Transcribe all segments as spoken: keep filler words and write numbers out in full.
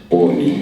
Poni.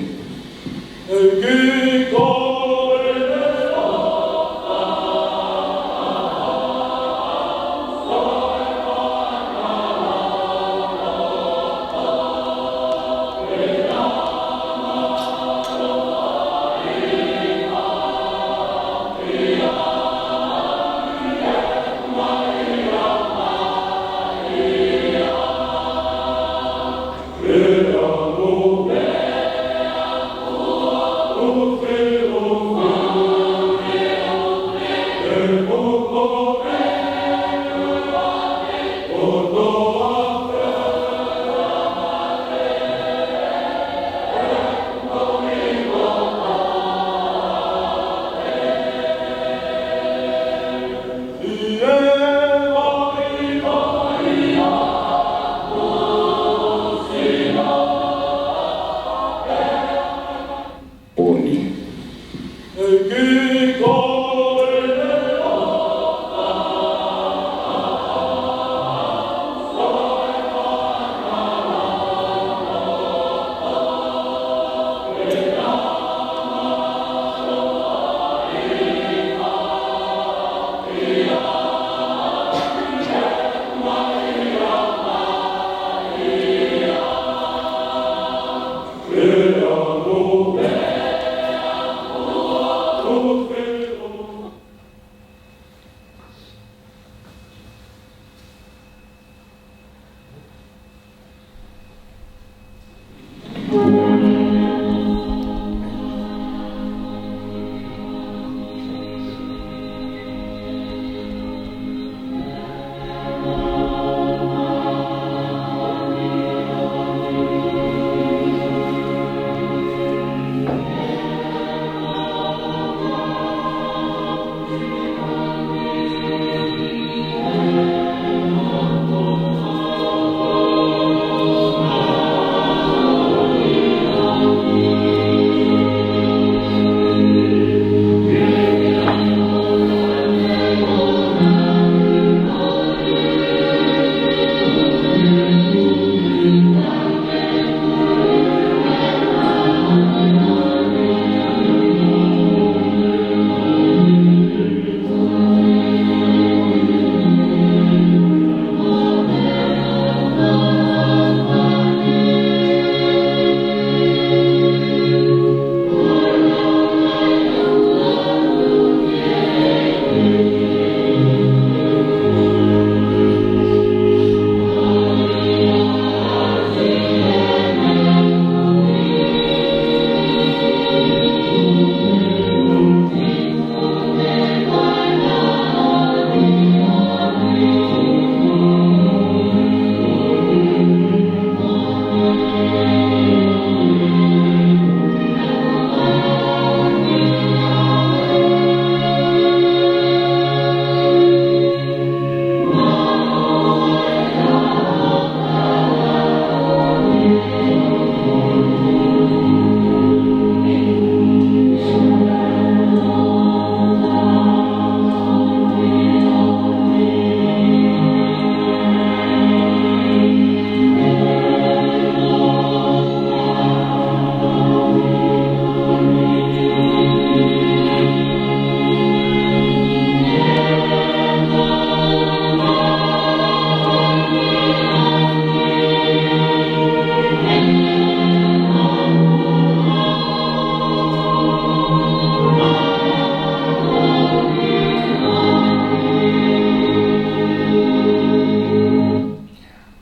Poni.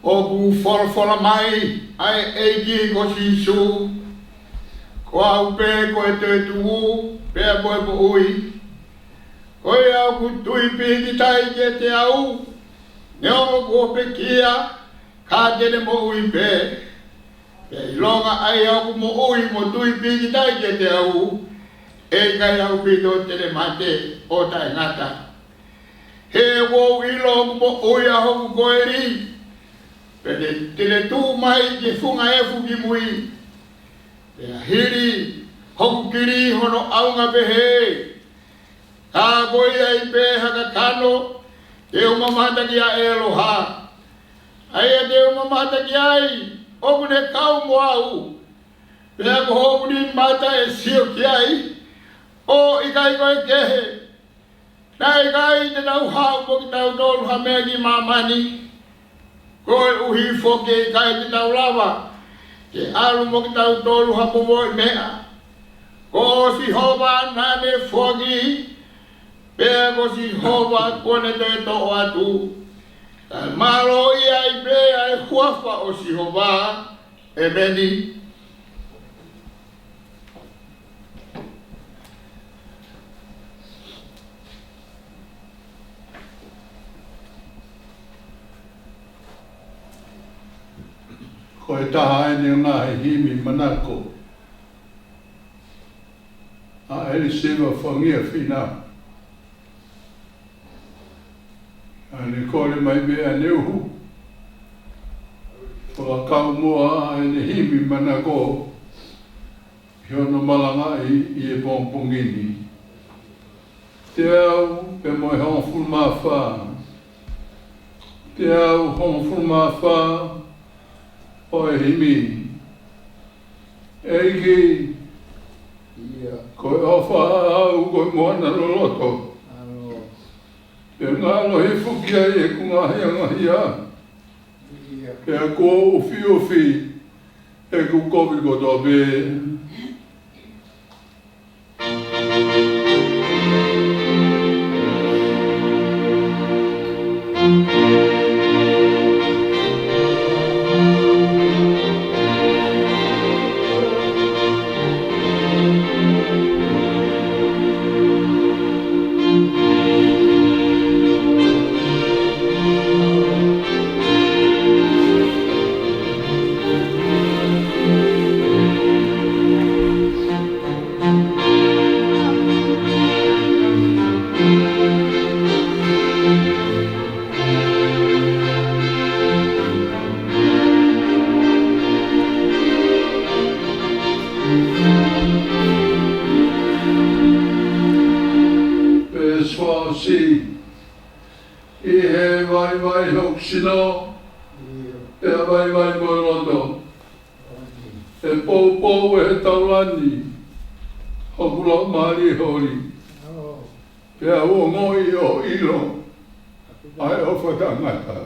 ʻOku folofola mai ʻa e ʻEiki ko Sīsū, ko au pē ko e toetuʻu pea mo e moʻui. Ko ia ʻoku tui pīkitai kiate au, neongo kuo pekia, ka te ne moʻui pē. Pea ʻilonga ʻa ia ʻoku moʻui mo tui pīkitai kiate au, ʻe ʻikai ʻaupito te ne mate ʻo taʻengata. He ʻoku ou ʻilo ʻoku moʻui ʻa hoku koeli, pea te ne tuʻu mai ki he funga efu ki mui. Pea hili hoku kili hono ʻaunga pehē. Ka ko ia ai pē ha kakano te u mamata ki ai, ʻe Loha. ʻA ia te u mamata ki ai, ʻoku ne kau mo au. Pea ko hoku nima mata ʻe sio ki ai, ʻo ʻikai ko e kehe. Naʻe ʻikai te nau haʻu mo kitautolu ha meʻa ki māmani. Koeʻuhi foki ʻe ʻikai te tau lava ke ʻalu mo kitautolu ha momoʻi meʻa. Ko Sihova naʻa ne foaki, pea ko Sihova kuo ne toe toʻo atu. Kae mālō ia ai pē ʻa e huafa ʻo Sihova. ʻEmeni. Ko e taha eni ʻo e ngaahi himi manako ʻa ʻElisiva Fangia Fina. ʻA ʻene kole mai pē ʻa ʻene uhu, fakakau muʻa ʻa ʻene himi manako ʻi hono malangaʻi ʻi he pongipongi ni. Teau pea mo e hongofulu mā fā. Teau hongofulu mā fā ʻo e himi. ʻEiki, ʻIo. ko e ʻofa au ko e moana loloto. ʻAlo. Pea ngalo hifo ki ai ʻeku ngaahi angahia. ʻIo. Pea kuo ufiufi ʻeku kovi kotoa pē. Pea ʻosi, ʻi he vaivai hoku sino, pea vaivai mo e loto. ʻE poupou ʻe he taulani hoku laumālie holi. Pea u ongoʻi ʻo ʻilo ʻa e ʻofa taʻengata.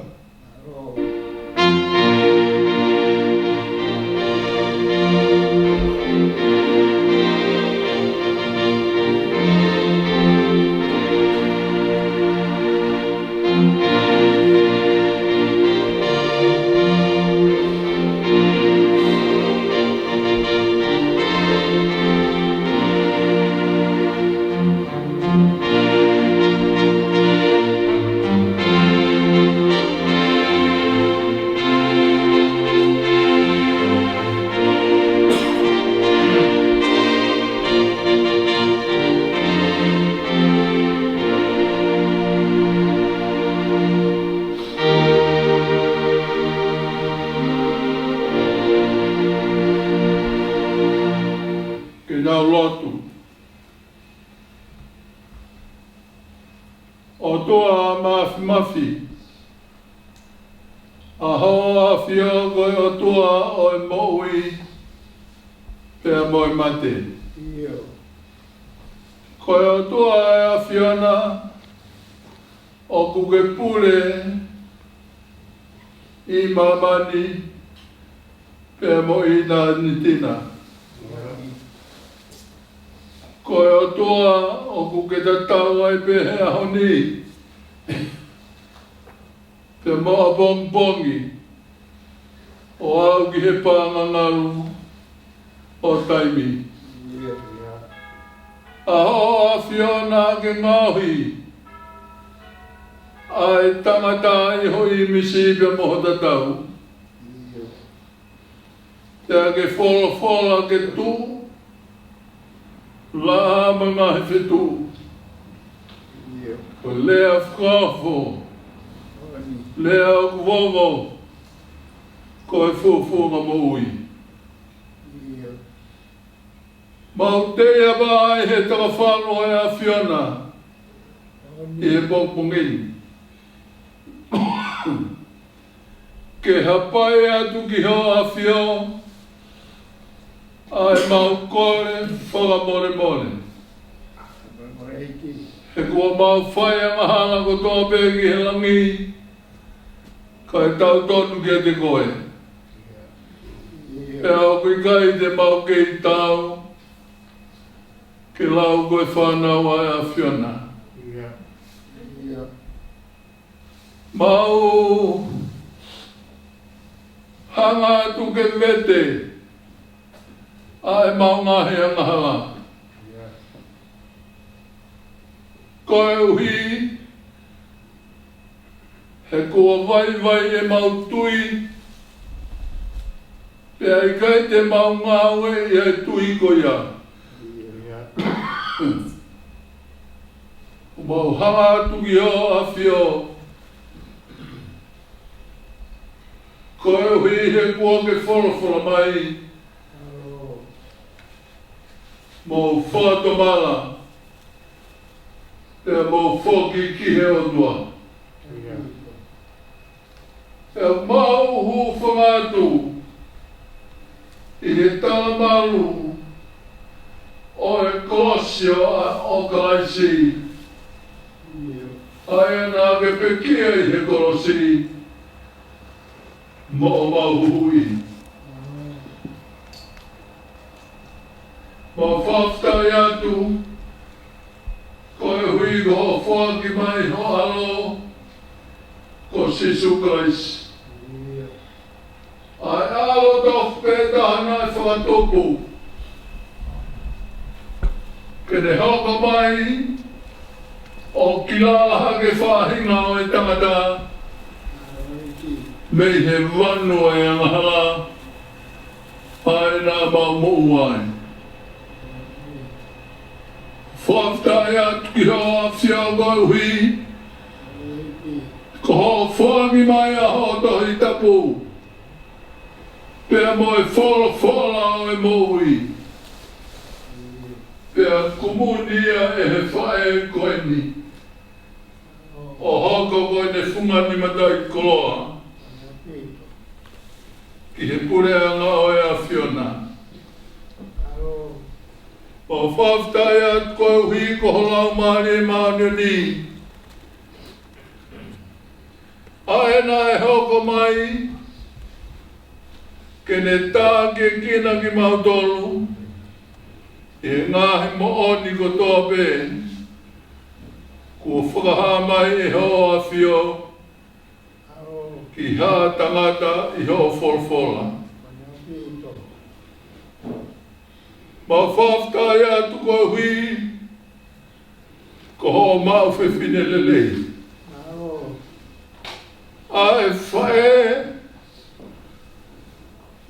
Ke tau lotu. ʻOtua Māfimafi, ʻa Hoʻo ʻAfio ko e ʻOtua ʻo e moʻui pea mo e mate. ʻIo. Ko e ʻOtua ʻa e ʻAfiona, ʻoku ke pule ʻi māmani pea mo ʻitāniti na. Ko e ʻOtua ʻoku ke tatau ai pē he ʻaho ni pea mo ʻapongipongi, ʻo aʻu ki he pāngangalu ʻo taimi. ʻA hoʻo ʻAfiona ke ngaohi ʻa e tangata ʻi ho ʻīmisi pea mo ho tatau. Pea ke folofola ke tuʻu, laʻā mo e ngaahi fetuʻu. Ko e lea fakaofo, lea ʻoku vovo, ko e fuʻu founga moʻui. Mau tei ʻa e vaʻa ʻi he takafalu ʻo e ʻAfiona ʻi he pongipongi ni. Ke hapai atu ki hoʻo ʻAfio ʻa e mau kole fakamolemole. He kuo mau fai angahala kotoa pē ki he langi, kae tautonu kiate koe. Pea ʻoku ʻikai te mau kei taau ke lau ko e fānau ʻa e ʻAfiona. Mau hanga atu ke vete ʻa e mau ngaahi angahala. Koeʻuhi he kuo vaivai ʻemau tui, pea ʻikai te mau ngāueʻi ʻa e tui ko ia. ʻOku mau hanga atu ki hoʻo ʻAfio, koeʻuhi he kuo ke folofola mai, mou fakatomala, pea mou foki ki he ʻOtua. Pea mau hūfanga atu ʻi he talamalu ʻo e kolosi ʻo, ʻo Kalaisi, ʻa ia naʻa ke pekia ʻi he kolosi moʻo mau huhuʻi. Mau fakafetaʻi atu koeʻuhi ko hoʻo foaki mai ho ʻAlo ko Sīsū Kalaisi, ʻa e ʻAlo tofu pē taha naʻe fakatupu, ke ne hoko mai ʻo kila hake faʻahinga ʻo e tangata mei he vanu ʻo e angahala, ʻa ia naʻa mau moʻua ai. Fakafetaʻi atu ki hoʻo ʻAfio koeʻuhi ko hoʻo foaki mai ʻa hoʻo Tohi Tapu, pea mo e folofola ʻo e moʻui, pea kumuni ia ʻe he faʻē ko eni, ʻo hoko ko ʻene fungani mataʻikoloa ki he puleʻanga ʻo e ʻAfiona. Mau fakafetaʻi atu koeʻuhi ko ho Laumālie Māʻoniʻoni, ʻa ia naʻe hoko mai ke ne tākiekina kimautolu ʻi he ngaahi moʻoni kotoa pē kuo fakahā mai ʻe hoʻo ʻAfio ki haʻa tangata ʻi hoʻo folofola. Mau fakafetaʻi atu koeʻuhi ko hoʻo maʻu fefine lelei, ʻa e faʻē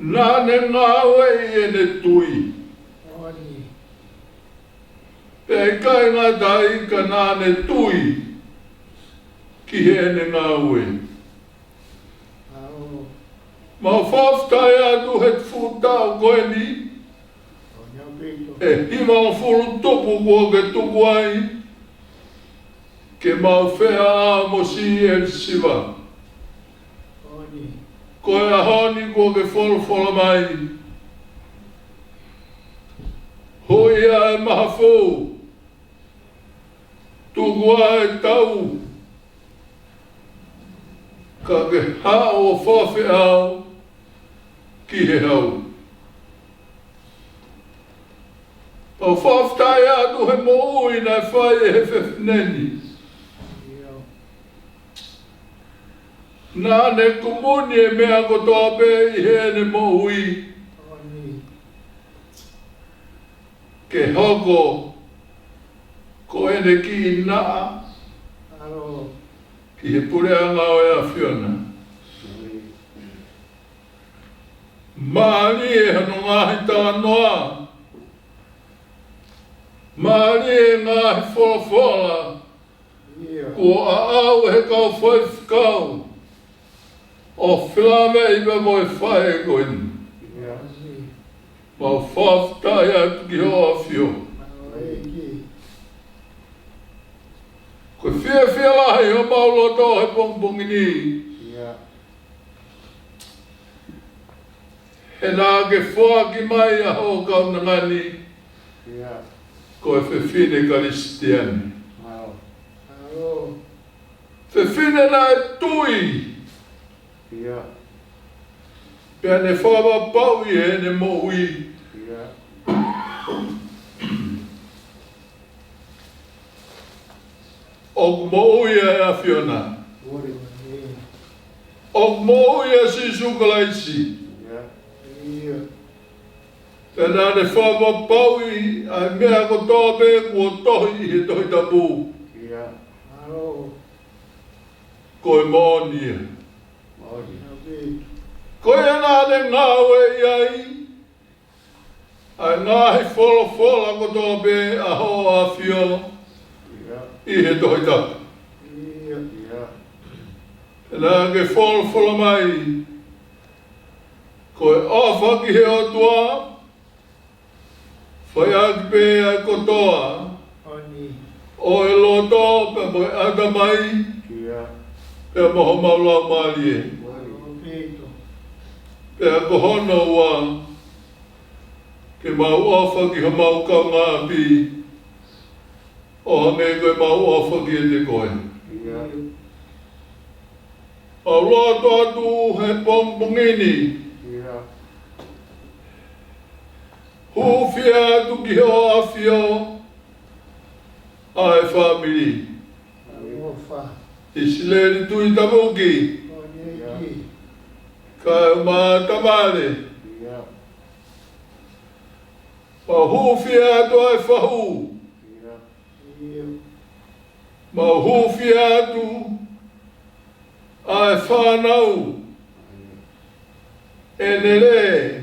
naʻa ne ngāueʻi ʻene tui. Pea ʻikai ngata ai, ka naʻa ne tui ki heʻene ngāue. Mau fakafetaʻi atu he fuʻu taʻu ko eni, ʻe hivangofulu tupu kuo ke tuku ai ke mau feʻao mo Siʻi ʻElisiva. Ko e ʻaho ni kuo ke folofola mai, hui ʻa e mahafu, tuku ʻa e tau, ka ke haʻu ʻo fakafeʻao ki he hau. Mau fakafetaʻi atu he moʻui naʻe fai ʻe he fefine ni. Naʻa ne kumuni e meʻa kotoa pē ʻi heʻene moʻui, ke hoko ko ʻene kiʻi naʻa ki he puleʻanga ʻo e ʻAfiona. Mālie hono ngaahi talanoa, mālie e ngaahi folofola kuo ʻaʻau ʻe he kau faifekau ʻo felāveʻi pea mo e faʻē ko eni. Mau fakafetaʻi atu ki hoʻo ʻAfio. Ko e fiefia lahi homau loto he pongipongi ni, he naʻa ke foaki mai ʻa hoʻo kaunanga ni ko e fefine Kalisitiane. Fefine naʻe tui pea ne fakapapauʻi ʻi heʻene moʻui ʻoku moʻui ʻa e ʻAfiona, ʻoku moʻui ʻa Sīsū Kalaisi. Pea naʻa ne fakapapauʻi ʻa e meʻa kotoa pē kuo tohi ʻi he Tohi Tapu ko e moʻoni ia. Ko ia naʻa ne ngāueʻi ai ʻa e ngaahi folofola kotoa pē ʻa hoʻo ʻAfio ʻi he Tohi Tapu. Naʻa ke folofola mai ko e ʻofa ki he ʻOtua fai ʻaki pē ʻa e kotoa ʻo e loto pea mo e ʻatamai pea mo homau laumālie. Pea ko hono ua, ke mau ʻofa ki homau kaungāʻapi ʻo hangē ko ʻemau ʻofa kiate koe. Mau lotu atu he pongipongi ni, hūfia atu ki hoʻo ʻAfio ʻa e fāmili ʻIsileli Tuʻi Tapuki, kae ʻumaʻā Tamale. Mau hūfia atu ʻa e fahu. Mau hūfia atu ʻa e fānau, ʻEnele,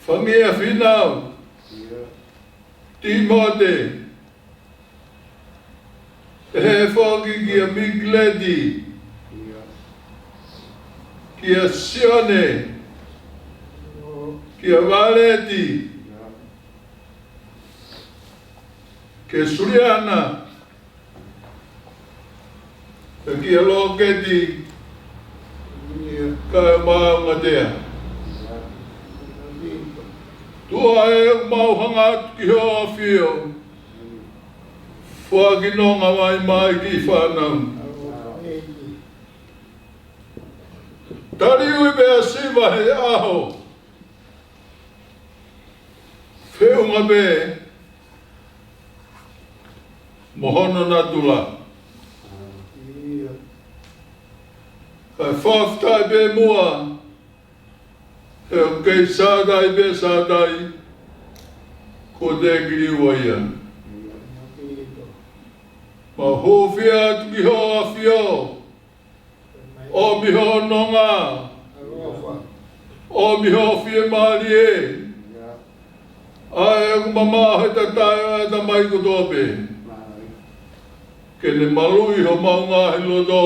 Fangia Finau, Timote, pehē foki kia Mikileti, kia Sione, kia Valeti, kia Suliana, pea kia Loketi, kae ʻumaʻā Ngatea. ʻOtua ē, mau hanga atu ki hoʻo ʻAfio, foaki nonga mai maʻa e kiʻi fānau. Taliui pea siva he ʻaho, feʻunga pē mo hono natula. Kae fakafetaʻi pē muʻa he ʻoku kei sātai pē sātai, kuo teʻeki liliu ia. Mau hūfia atu ki hoʻo ʻAfio, ʻomi hoʻo nonga, ʻomi hoʻo fiemālie, ʻa ē ʻoku mamaʻo he tatae ʻo e ʻatamai kotoa pē, ke ne maluʻi homau ngaahi loto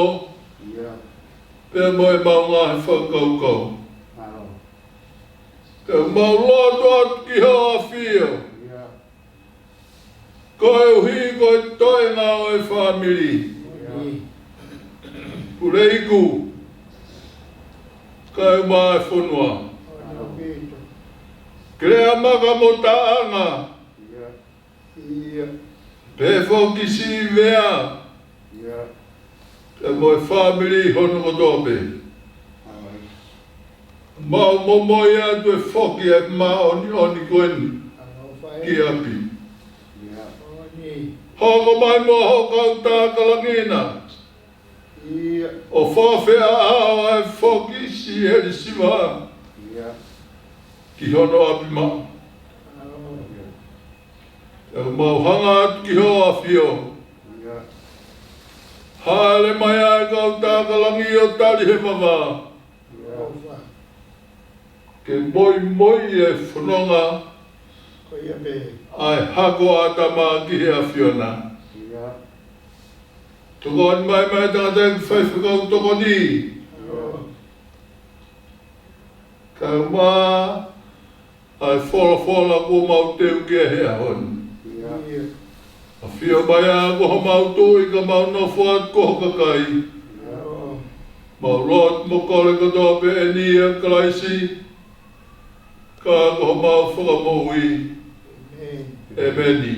pea mo ʻemau ngaahi fakakaukau. Pea mau lotu atu ki hoʻo ʻAfio, koeʻuhi ko e toenga ʻo e fāmili, Puleiku, kae ʻumaʻā e fonua, Keleʻamaka mo Taʻanga, pehē foki Sivea, pea mo e fāmili hono kotoa pē. Mau momoi atu e foki e māʻoniʻoni ko eni ki ʻapi. Hoko mai mo hoʻo kau tākalangina, ʻIo. ʻO fakafeʻao ʻa e foki siʻi ʻelisiva. ʻIo. Ki hono ʻapi maʻu. ʻOku mau hanga atu ki hoʻo ʻafio. ʻIo. Hāʻele mai ʻa e kau tā ka langi ʻo tali he vavā. ʻIo. Ke moimoi e fononga. Ko ia pē. ʻA e hako ʻa ʻĀtama ki he ʻAfiona. ʻIo. Tokoni mai mai tangata ki faifekau tokoni. ʻIo. Kae ʻumaʻā ʻa e folofola kuo mau teu ki he ʻaho ni. ʻIo. ʻAfio mai ā ko homau tuʻi ka mau nofo atu ko ho kakai. ʻIo. Mau lotu mo kole kotoa pē ʻeni ʻia Kalaisi, ka ko homau Fakamoʻui. ʻĒmeni. ʻĒmeni.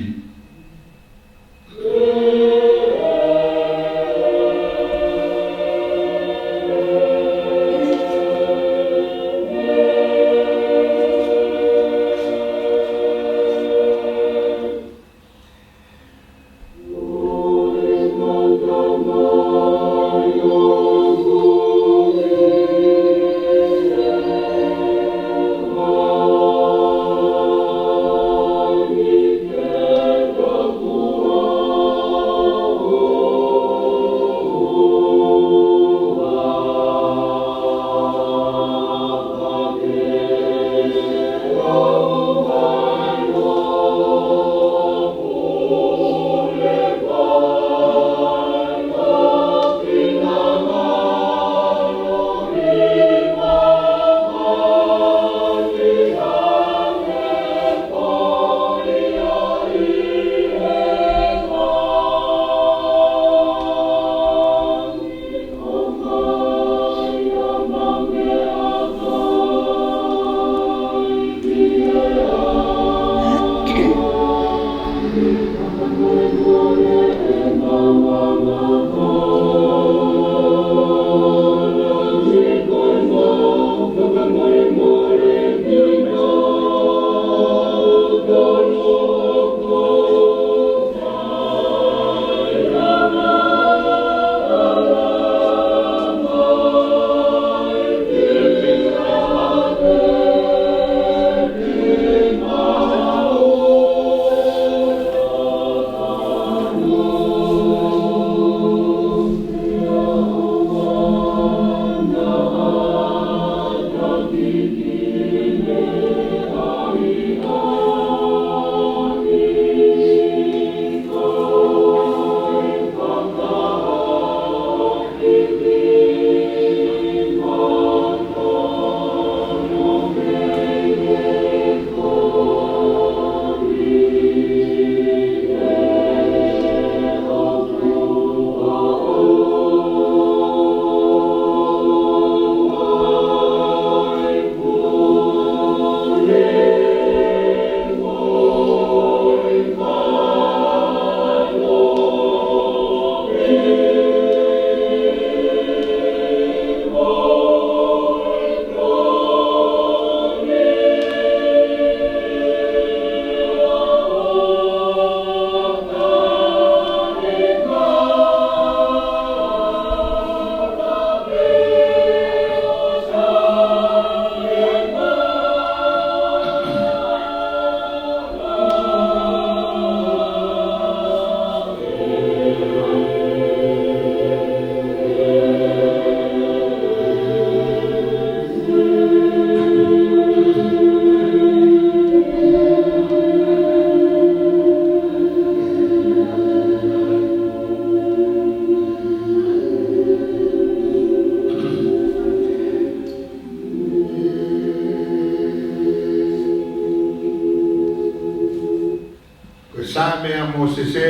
Ko e Saame ʻa Mōsese,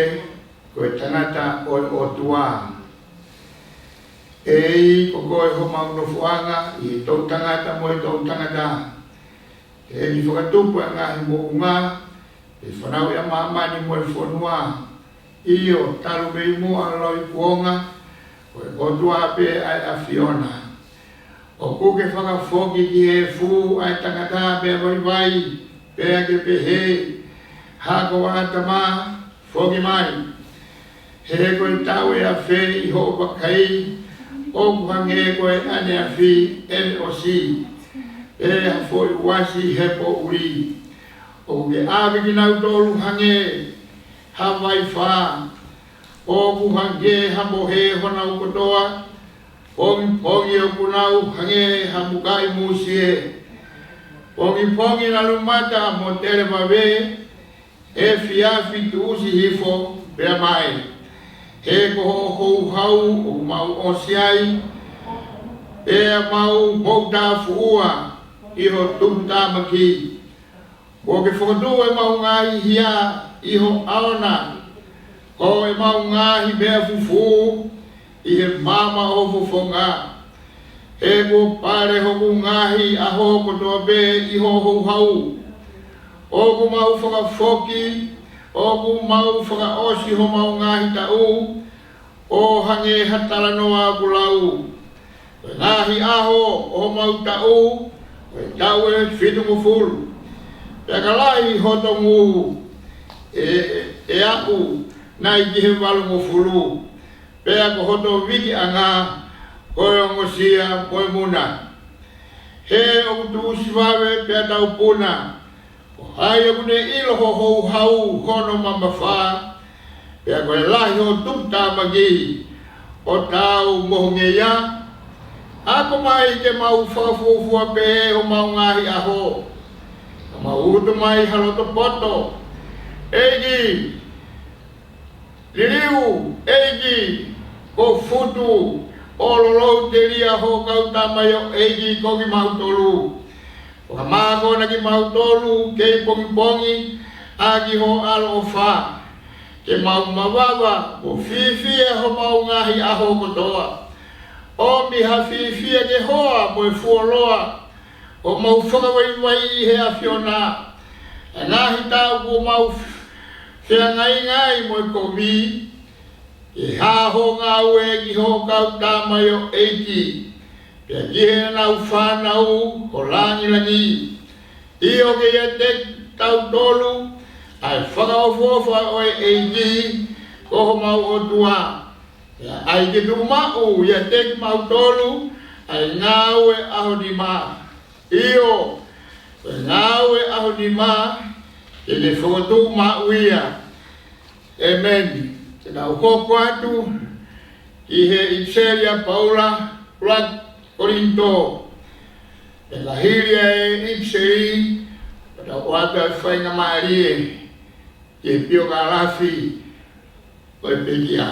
ko e tangata ʻo e ʻOtua. ʻEiki, ko koe homau nofoʻanga ʻi he toʻutangata mo e toʻutangata. He ʻeni fakatupu ʻa e ngaahi moʻunga, ʻe fanauʻi ʻa māmani mo e fonua. ʻIo, talu mei muʻa ʻo lauikuonga, ko e ʻOtua pē ʻa e ʻAfiona. ʻOku ke fakafoki ki he efu ʻa e tangata meʻa vaivai, pea ke pehē, Hako ʻo ʻĀtama, foki mai. He ko e taʻu ʻe afe ʻi hoʻo vakai, ʻoku hangē ko e ʻaneafi ʻene ʻosi, ʻe ha foʻi uasi he poʻuli. ʻOku ke ʻave kinautolu hangē ha vaifā, ʻoku hangē ha mohe honau kotoa. Pongipongi ʻoku nau hangē ha mukaʻi mūsie. Pongipongi nalumata mo televave, efiafi tuʻusi hifo pea mae. He ko hoʻo houhau ʻoku mau ʻosi ai, pea mau mouta fuʻua ʻi ho tuputāmaki. Kuo ke fokotuʻu ʻemau ngaahi hia ʻi ho ʻaona, ko ʻemau ngaahi meʻa fufū ʻi he maama ʻo ho fofonga. He kuo pale hoku ngaahi ʻaho kotoa pē ʻi ho houhau. ʻOku mau fakafoki, ʻoku mau fakaʻosi homau ngaahi taʻu, ʻo hangē ha talanoa ʻoku lau. Ko e ngaahi ʻaho ʻo homau taʻu, ko e taʻu ʻe fitungofulu. Pea ka lahi hoto ngū, ʻe, ʻe aʻu nai ki he valungofulu. Pea ko hoto vikiʻanga, ko e ongosia mo e muna. He ʻoku tuʻusi vave pea taupuna. Ko hai ʻoku ne ʻilo ho houhau hono mamafa, pea ko e lahi ho tuputāmaki ʻo taau mo ho ngeia? Ako mai ke mau fakafuofua pē homau ngaahi ʻaho, ka mau utu mai ha loto poto. ʻEiki, liliu, ʻEiki, ko futu ʻo lolou telia ho kau tamaioʻeiki ko kimautolu. Fakamākona kimautolu kei pongipongi ʻaki ho ʻaloʻofa, ke mau mavava mo fiefia homau ngaahi ʻaho kotoa. ʻOmi ha fiefia ke hoa mo e fuoloa, ʻo mau fakavaivai ʻi he ʻAfiona. ʻA e ngaahi taʻu kuo mau feangainga ai mo e kovi, ke hā ho ngāue ki ho kau tamaioʻeiki, pea ki heʻenau fānau ho langilangi. ʻIo, ke ʻiate kitautolu ʻa e fakaʻofoʻofa ʻo e ʻEiki ko homau ʻOtua. Pea ʻai ke tuʻumaʻu ʻiate kimautolu ʻa e ngāue ʻa ho nima. ʻIo, ko e ngāue ʻa ho nima, ke ne fokotuʻu maʻu ia. ʻEmeni. Te tau hoko atu ki he ʻipiseli ʻa Paula, ʻuluaki Kolinitō. Pea ka hili ʻa e ʻipiseli, pea tau ʻoatu ʻa e faingamālie ki he piokalafi ko e pekia.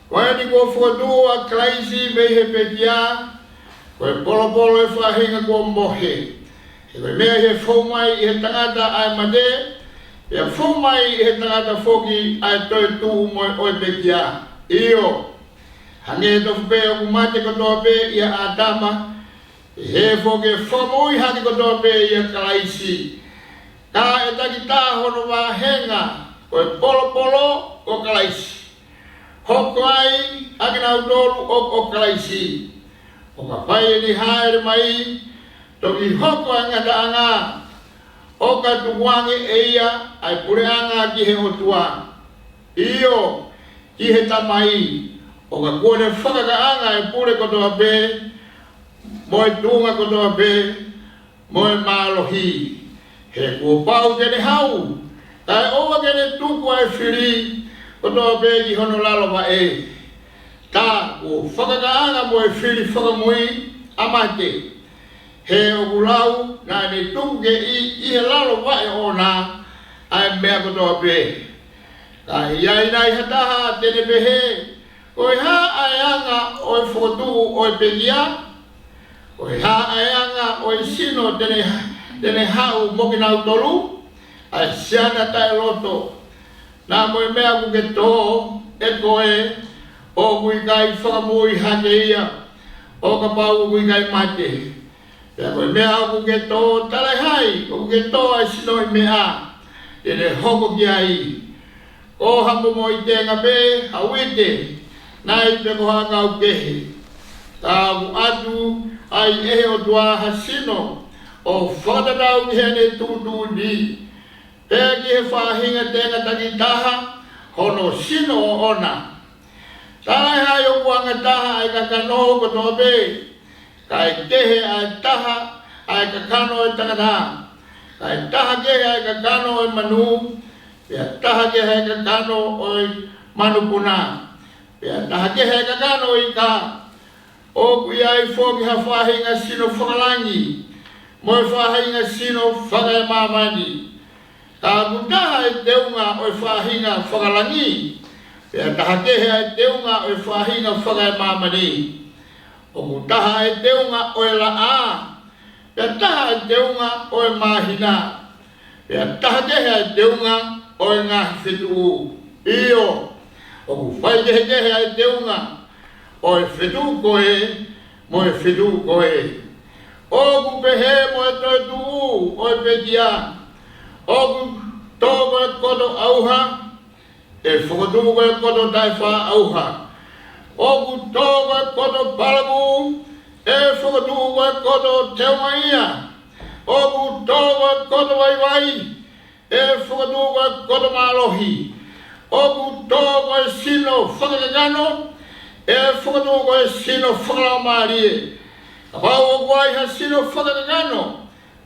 Ko eni kuo fokotuʻu ʻa Kalaisi mei he pekia, ko e polopolo ʻo e faʻahinga kuo mohe. He ko e meʻa ʻi he fou mai ʻi he tangata ʻa e mate, pea fou mai ʻi he tangata foki ʻa e toetuʻu mo e ʻo e pekia. ʻIo, hangē tofu pē ʻoku mate kotoa pē ʻia ʻĀtama, ʻe hē foki ʻa e fakamoʻui hake kotoa pē ʻia Kalaisi. Ka ʻe takitaha hono vāhenga, ko e polopolo ko Kalaisi. Hoko ai ʻa kinautolu ʻoku ʻo Kalaisi. ʻO kapau ʻe ne hāʻele mai, toki hoko ʻa e ngataʻanga, ʻo ka tukuange ʻe ia ʻa e puleʻanga ki he ʻOtua. ʻIo, ki he Tamai, ʻo ka kuo ne fakakaʻanga ʻa e pule kotoa pē, mo e tuʻunga kotoa pē, mo e mālohi. He kuo pau ke ne haʻu, kae ʻoua ke ne tuku ʻa e fili kotoa pē ki hono lalo vaʻe. Tā kuo fakakaʻanga mo e fili fakamui ʻa mate. He ʻoku lau naʻa ne tuku ke ʻi, ʻi he lalo vaʻe ʻoʻona ʻa e meʻa kotoa pē. Ka ʻi ai nai ha taha te ne pehē, ko e hā ʻa e anga ʻo e fokotuʻu ʻo e pekia? Ko e hā ʻa e anga ʻo e sino te ne, te ne haʻu mo kinautolu? ʻA e siana taʻeloto. Naʻa mo e meʻa ʻoku ke tō ʻe koe, ʻoku ʻikai fakamoʻui hake ia, ʻo kapau ʻoku ʻikai mate. Pea ko e meʻa ʻoku ke tō, talaʻehai ʻoku ke tō ʻa e sino ʻi meʻa te ne hoko ki ai. Ko ha momoʻi tenga pē, ha uite, nai pe ko ha ʻakau kehe. Ka ʻoku ʻatu ai ʻe he ʻOtua ha sino ʻo fakatatau ki heʻene tuʻutuʻuni, pea ki he faʻahinga tenga takitaha hono sino ʻoʻona. Talaʻehai ʻoku angataha ʻa e kakano kotoa pē, kae kehe ʻa e taha ʻa e kakano ʻo e tangata, kae taha kehe ʻa e kakano ʻo e manu, pea taha kehe ʻa e kakano ʻo e manupuna, pea taha kehe ʻa e kakano ʻo e ika. ʻOku ʻi ai foki ha faʻahinga sino fakalangi, mo e faʻahinga sino fakaemāmani. Ka ʻoku taha ʻa e teunga ʻo e faʻahinga fakalangi, pea taha kehe ʻa e teunga ʻo e faʻahinga fakaemāmani. ʻOku taha ʻa e teunga ʻo e laʻā, pea taha ʻa e teunga ʻo e māhina, pea taha kehe ʻa e teunga ʻo e ngaahi fetuʻu. ʻIo, ʻoku faikehekehe ʻa e teunga ʻo e fetuʻu ko ē mo e fetuʻu ko ē. ʻOku pehē mo e toetuʻu ʻo e pekia, ʻoku tō ko e koto ʻauha, ʻe fokotuʻu ko e koto taʻefaʻaʻauha. ʻOku tō ko e koto palaku, ʻe fokotuʻu ko e koto teungaʻia. ʻOku tō ko e koto vaivai, ʻe fokotuʻu ko e koto mālohi. ʻOku tō ko e sino fakakakano, ʻe fokotuʻu ko e sino fakalaumālie. Kapau ʻoku ʻi ai ha sino fakakakano,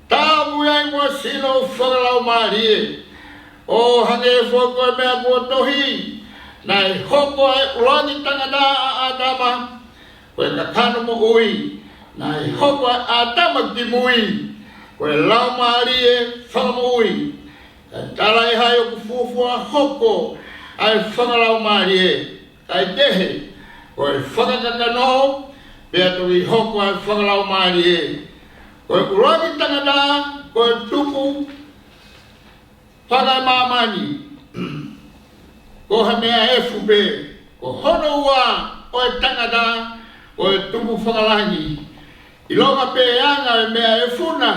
tāpuni ai mo ha sino fakalaumālie. ʻO hangē foki ko e meʻa kuo tohi, naʻe hoko ʻa e ʻuluaki tangata ʻa ʻĀtama, ko e kakano moʻui, naʻe hoko ʻa ʻĀtama ki mui, ko e laumālie fakamoʻui. Kae talaʻehai ʻoku fuofua hoko ʻa e fakalaumālie, kae kehe, ko e fakakakano, pea toki hoko ʻa e fakalaumālie. Ko e ʻuluaki tangata, ko e tupu fakaemāmani, ko ha meʻa efu pē. Ko hono ua ʻo e tangata, ko e tupu fakalangi. ʻIlonga pē anga e meʻa efu na,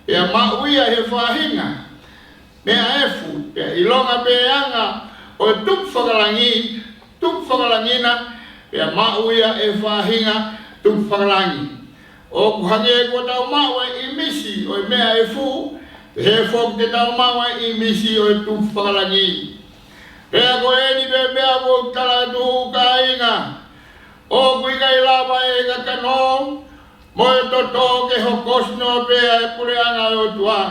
pea maʻu ia he faʻahinga meʻa efu, pea ʻilonga pē anga ʻo e tupu fakalangi, tupu fakalangi na, pea maʻu ia he faʻahinga tupu fakalangi. ʻOku hangē kuo tau maʻu ʻa e ʻīmisi ʻo e meʻa efu, pehē foki te tau maʻu ʻa e ʻīmisi ʻo e tupu fakalangi. Pea ko eni pē meʻa ʻoku ou tala atu, kāinga, ʻoku ʻikai lava ʻe he kakano mo e toto ke hokosi noa pē ʻa e puleʻanga ʻo e ʻOtua.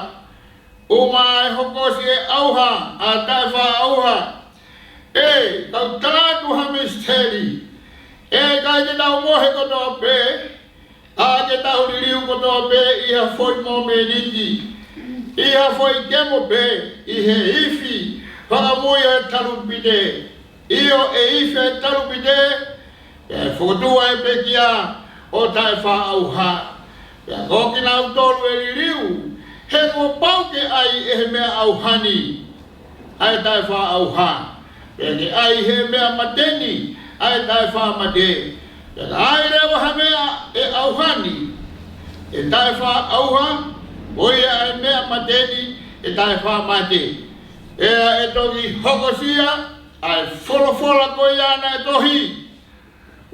ʻUma ʻe hokosi ʻe he ʻauha ʻa e taʻefaʻaʻauha. ʻE, kau tala atu ha misiteli. ʻE ʻikai te tau mohe kotoa pē, ka ke tau liliu kotoa pē ʻi ha foʻi momeniti, ʻi ha foʻi kemo pē, ʻi he ifi fakamui ʻo e talupite. ʻIo, ʻe ifi ʻa e talupite, pea ʻe fokotuʻu ʻa e pekia ʻo e taʻefaʻaʻauha. Pea ko kinautolu ʻe liliu, he kuo pau ke ʻai ʻe he meʻa ʻauha ni ʻa e taʻefaʻaʻauha, pea ke ʻai ʻe he meʻa mate ni ʻa e taʻefaʻamate. Pea ka ʻai leva ha meʻa ʻe ʻauha ni ʻe taʻefaʻaʻauha, ko ia ʻa e meʻa mate ni ʻe taʻefaʻamate. Pea ʻe toki hokosia ʻa e folofola ko ia naʻe tohi: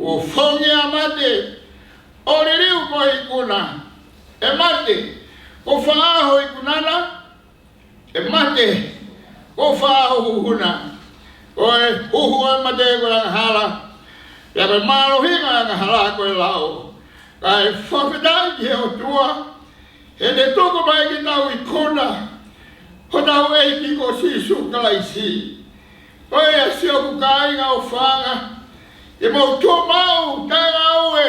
Kuo fongi ʻa mate, ʻo liliu ko e ikuna. ʻE mate, ko fē ho ikuna na? ʻE mate, ko fē ho huhu na? Ko e huhu ʻo e mate ko e angahala, pea ko e mālohinga ʻo e angahala ko e lao. Kae fakafetaʻi ki he ʻOtua, he ne tuku mai ke tau ikuna hotau ʻEiki ko Sīsū Kalaisi. Ko ia, siʻoku kāinga ʻofaʻanga, ke mou tuʻu maʻu taʻengāue,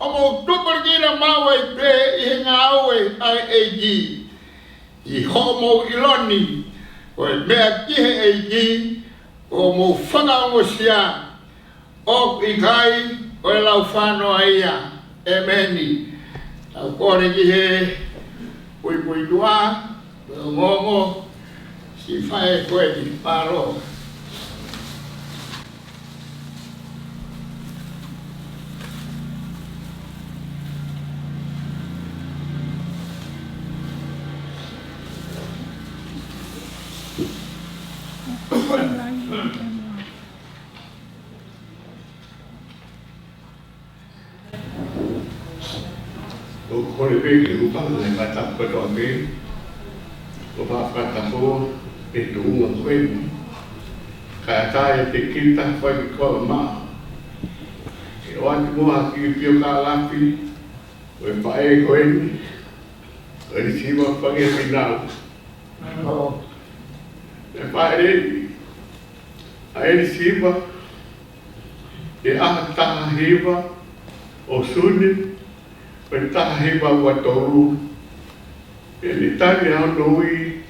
ʻo mou tupulekina maʻu ai pē ʻi he ngāue ʻa e ʻEiki, ʻi hoʻomou ʻilo ni ko e meʻa ki he ʻEiki, ʻoku mou fakaongosia, ʻoku ʻikai ko e laufānō ia. ʻEmeni. Tau kole ki he puipuituʻa, ko e ongoongo, siʻi faʻē ko eni, mālō. ʻOku ou kole pē ke u pāka ʻa e fakatapu kotoa pē, ʻo fakatapu ki he tuʻunga ko eni. Kae ʻatā ʻiate kita, faifekau, ʻo maʻu ke ʻoatu muʻa ha kiʻi piokalafi ʻo e faʻē ko eni, ʻo ʻElisima Fangia Fīnau. ʻE faʻē, ʻa ʻElisima, ʻi he ʻaho taha hiva ʻo Sune, ʻo e taha hiva ua tolu, ʻene tali ʻa hono ui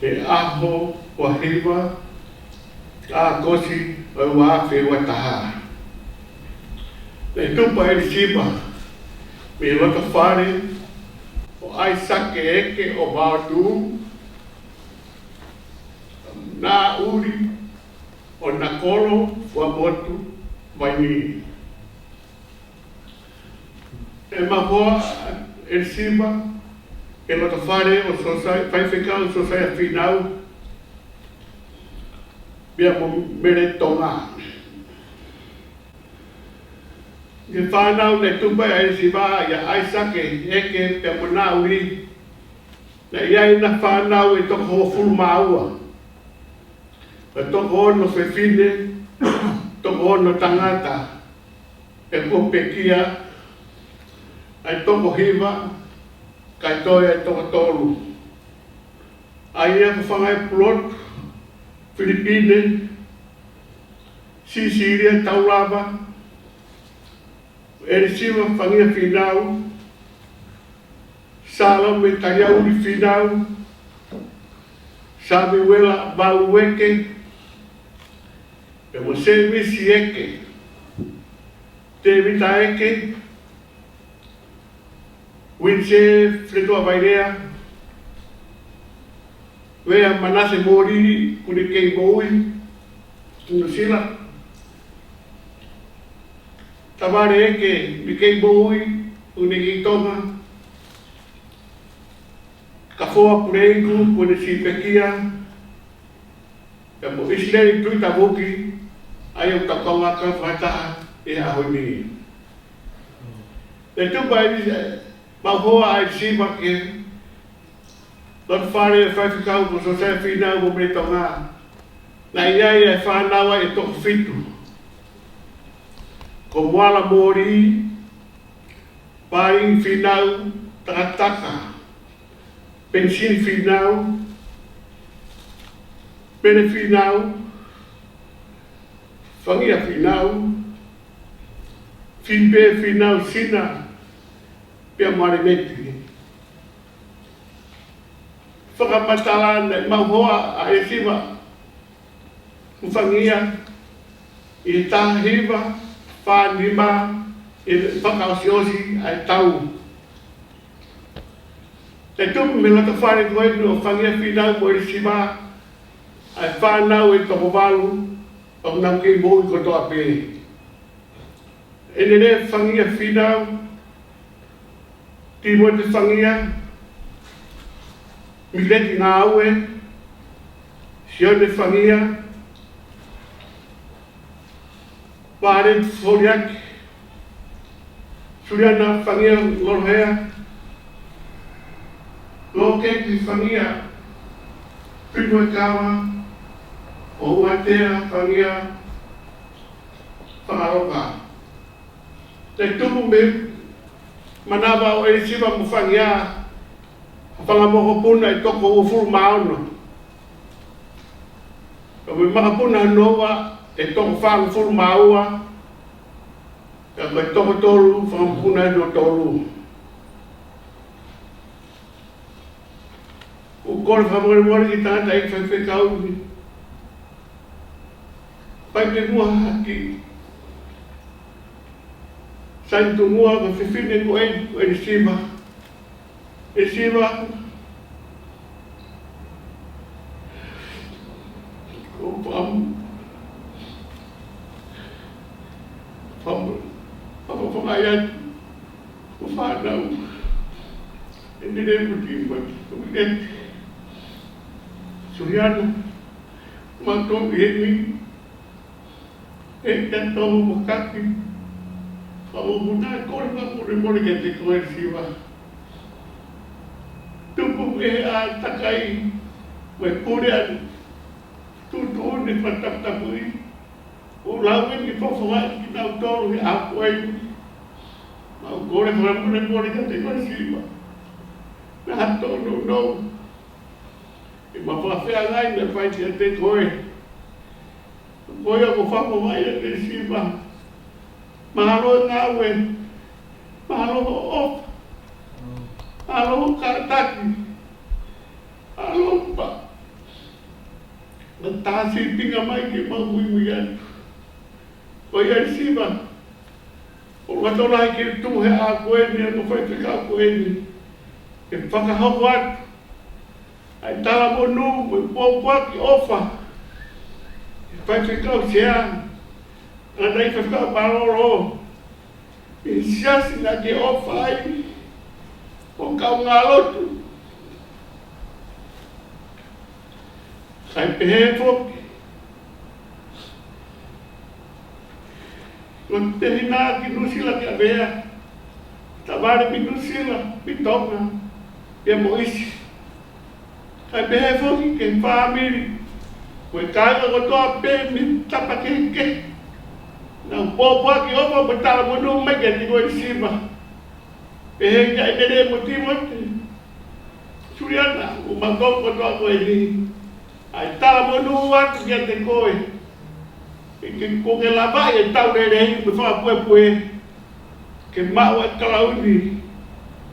he ʻaho ua hiva ʻAokosi ʻo e ua afe ua taha. Naʻe tupu ʻa ʻElisima mei he loto fale ʻo ʻAisake Eke ʻo Vaotū, Naʻuli ʻo Nakolo, Fuaʻamotu, Vainī. ʻE maʻu hoa ʻa ʻElisima he loto fale ʻo Sōsai, faifekau Sōsaia Fīnau, pea mo Mele Tonga. Ko e fānau naʻe tupu ai ʻa ʻElisima, ʻia ʻAisake Eke pea mo Naʻuli, naʻe ʻi ai ʻena fānau ʻe toko hongofulu mā ua. ʻE toko ono fefine, toko ono tangata, ʻe kuo pekia, ʻa e toko hiva, kae toe ʻa e toko tolu. ʻA ia ko Fangaʻi Pulotu, Filipine, Sisīlia Taulava, ʻElisima Fangia Fīnau, Sālome Taliauli Fīnau, Samiuela Valu Eke, pea mo Sēmisi Eke, Tēvita Eke, Uinise Feletua Vailea, Vea Manase Moli, ʻoku ne kei moʻui ʻi Nuʻusila. Tavale Eke, ʻoku ne kei moʻui, ʻoku ne kei Tonga. Kafoa Puleiku, ʻoku ne siʻi pekia. Pea mo ʻIsileli Tuʻitavuki, ʻa ia ʻoku tau kaungā kau fakataha he ʻaho ni. Naʻe tupu ai ʻa e maʻu hoa ʻa ʻElisima he loto fale ʻo e faifekau ko Sōsaia Fīnau mo Mele Tonga. Naʻe ʻi ai ʻa e fānau ʻe toko fitu. Ko Moala Moli, Pālini Fīnau, Takataka, Penisini Fīnau, Pele Fīnau, Fangia Fīnau, Filipe Fīnau Sina, pea mo ʻAlemeti. Fakamatala naʻe maʻu hoa ʻa ʻElisima mo Fangia ʻi he taha hiva fā nima, ʻi he fakaʻosiʻosi ʻa e tau. Naʻe tupu mei he loto fale ko eni ʻo Fangia Fīnau mo ʻElisima ʻa e fānau ʻe toko valu, ʻoku nau kei moʻui kotoa pē. ʻEne lea Fangia Fīnau: Tīmote Fangia, Mileti Ngāue, Sione Fangia, Vāleti Foliaki, Suliana Fangia Lolohea, Lōketi Fangia Finuekava, ʻo Uatea Fangia Fakaloka. Naʻe tupu mei he manava ʻo ʻElisima mo Fangia ha fanga mokopuna ʻe toko uofulu mā ono. Pea mo e makapuna hono ua ʻe toko fāngofulu mā ua, pea ko e toko tolu fanga mokopuna hono tolu. ʻOku ou kole fakamolemole ki he tangataʻeiki faifekau ni. Fai pē muʻa ha kiʻi saini tuʻunga ki he fefine ko eni, ko ʻElisima. ʻElisima, ʻoku ou fakamolemole, fakamolemole, fakamolemole atu hoʻo fānau. ʻEne lea mo tīmai, ʻoku lea, Suliana, mātou ʻi heni, ʻe tatou makaki, fakamolemole, kole fakamolemole kiate koe ʻElisima. Tupu mei he ʻātakai mo e pule ʻa tuʻutuʻuni fakataputapui, ʻo lau eni ke fofongaʻi kinautolu he ʻaho ko eni. Mau kole fakamolemole kiate koe Siva. Naʻa tōnounou ʻema fakafeangai naʻe fai kiate koe. Ko ia kuo fofongaʻi ʻiate Siva. Mahalo e ngāue. Mahalo hoʻo ʻofa. Mahalo hoʻo kātaki. Mahalo pē ʻa e tā sīpinga mai ke mau muimui atu. Ko ia Siva, ʻoku ou loto lahi ke tuʻu he ʻaho ko eni, ʻa e faifekau ko eni, ke fakahoko atu ʻa e talamonū mo e pōpoaki ʻofa ʻa e faifekau sea, ʻa e faifekau mālōlō, ʻi he siasi naʻa ke ʻofa ai, ʻo kaungā lotu. Kae pehē foki, ko e tehina ki Nuʻusila ki ʻAvea, tavale mei Nuʻusila, mei Tonga, pea mo ʻIsi. Kae pehē foki ki he fāmili, ko e kāinga kotoa pē mei he tapa kehekehe. Naʻa nau pōpoaki ʻofa mo talamonū mai kiate koe Siva. Pehē kia ʻEtelē mo Tīmote. Suliana, mo e mātuʻa kotoa ko eni. ʻA e talamonū atu kiate koe. ʻIkai ke ke lavaʻi ʻetau lelei mo e fakapuepue. Ke maʻu ʻa e kalauni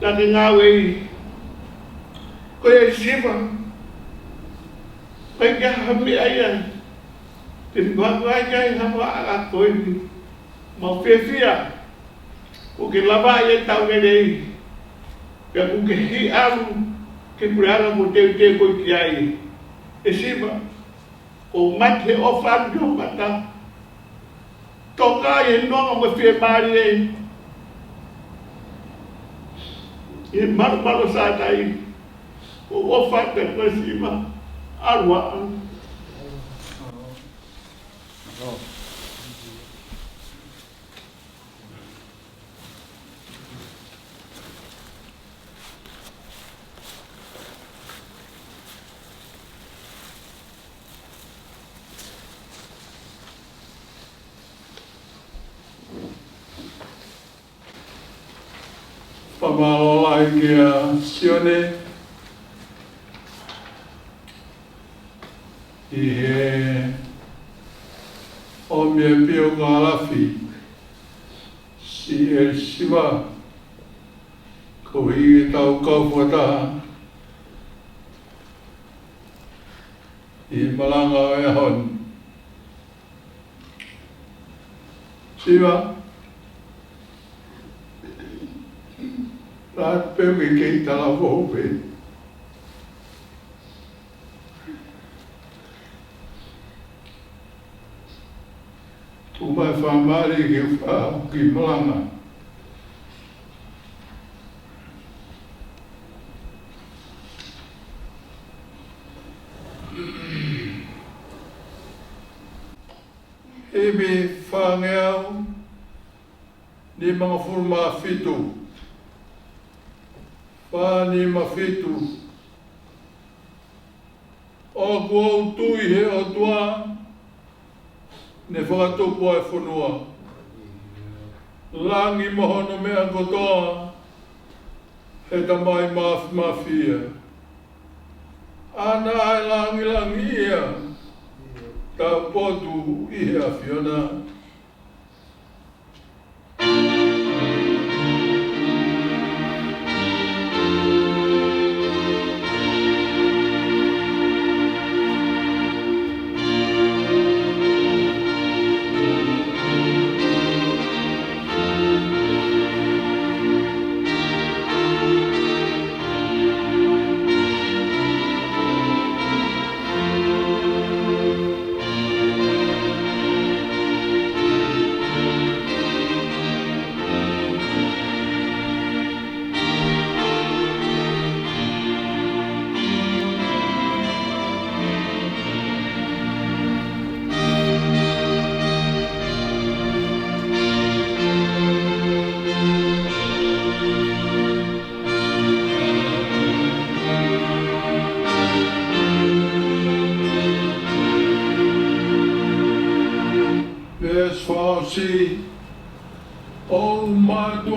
naʻa ke ngāueʻi. Ko ia Siva, ʻikai ke ʻi ai ha meʻa ia te ne vakuai ki ai ha faʻahinga ko eni. Mau fiefia kuo ke lavaʻi ʻetau lelei. Pea kuo ke hiki ʻalu ki he puleʻanga kuo teuteu koe ki ai. ʻE Siva, ʻoku ou mate he ʻofa atu ki ho mata. Toka ʻi he nonga mo e fiemālie. ʻI he malumalu Sātai. ʻOku ou ʻofa atu kiate koe Siva. ʻAlu ā. Fakamālō lahi kia Sione ʻi he ʻomi e piokālafi siʻi Siva, koeʻuhi ke tau kau fakataha ʻi he malanga ʻo e ʻaho ni. Siva, la pe ke ke talavou pē. Tuku mai fakamālō ke fai ki malanga. Himi fāngeau nimangofulu mā fitu. Fā nima fitu. ʻOku ou tui he ʻOtua, ne fakatupu ʻa e fonua, langi mo hono meʻa kotoa, he Tamai māfimafi ia. ʻAna ʻa e langilangi ia, taupotu ʻi he ʻAfiona.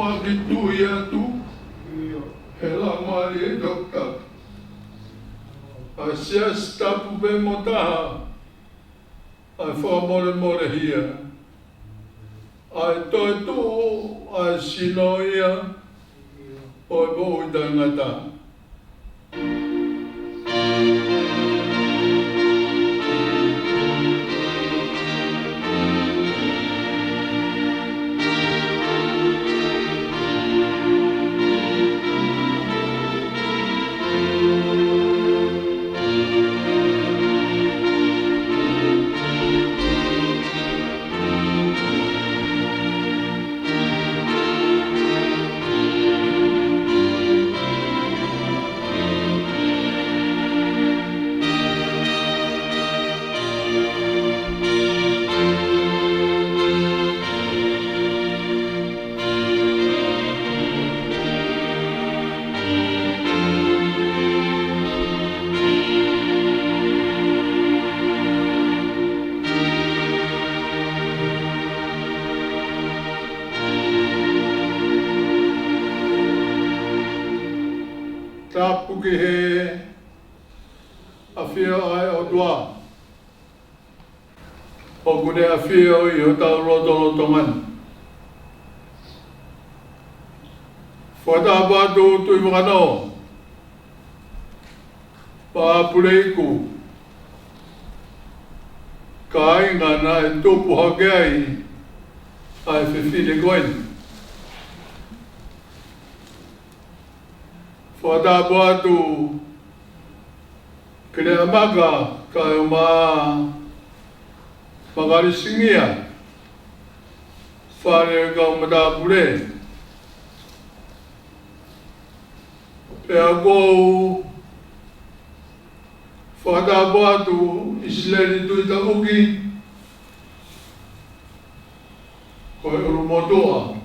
Ke tui atu he Laumālie Toputapu, ʻa e Siasi tapu pē mo taha, ʻa e fakamolemolehia, ʻa e toetuʻu, ʻa e sino ia ʻo e moʻui taʻengata. Tapu ki he ʻafio ʻa e ʻOtua ʻoku ne ʻafio ʻi hotau lotolotonga ni. Fakatapu atu Tuʻivakanō, Paʻa Puleiku, kāinga naʻe tupu hake ai ʻa e fefine ko eni. Fakatapu atu Keleʻamaka kae ʻumaʻā Makalisinia, fale kau matāpule. Pea ʻoku ou fakatapu atu ʻIsileli Tuʻitavuki, ko e ʻulumotuʻa.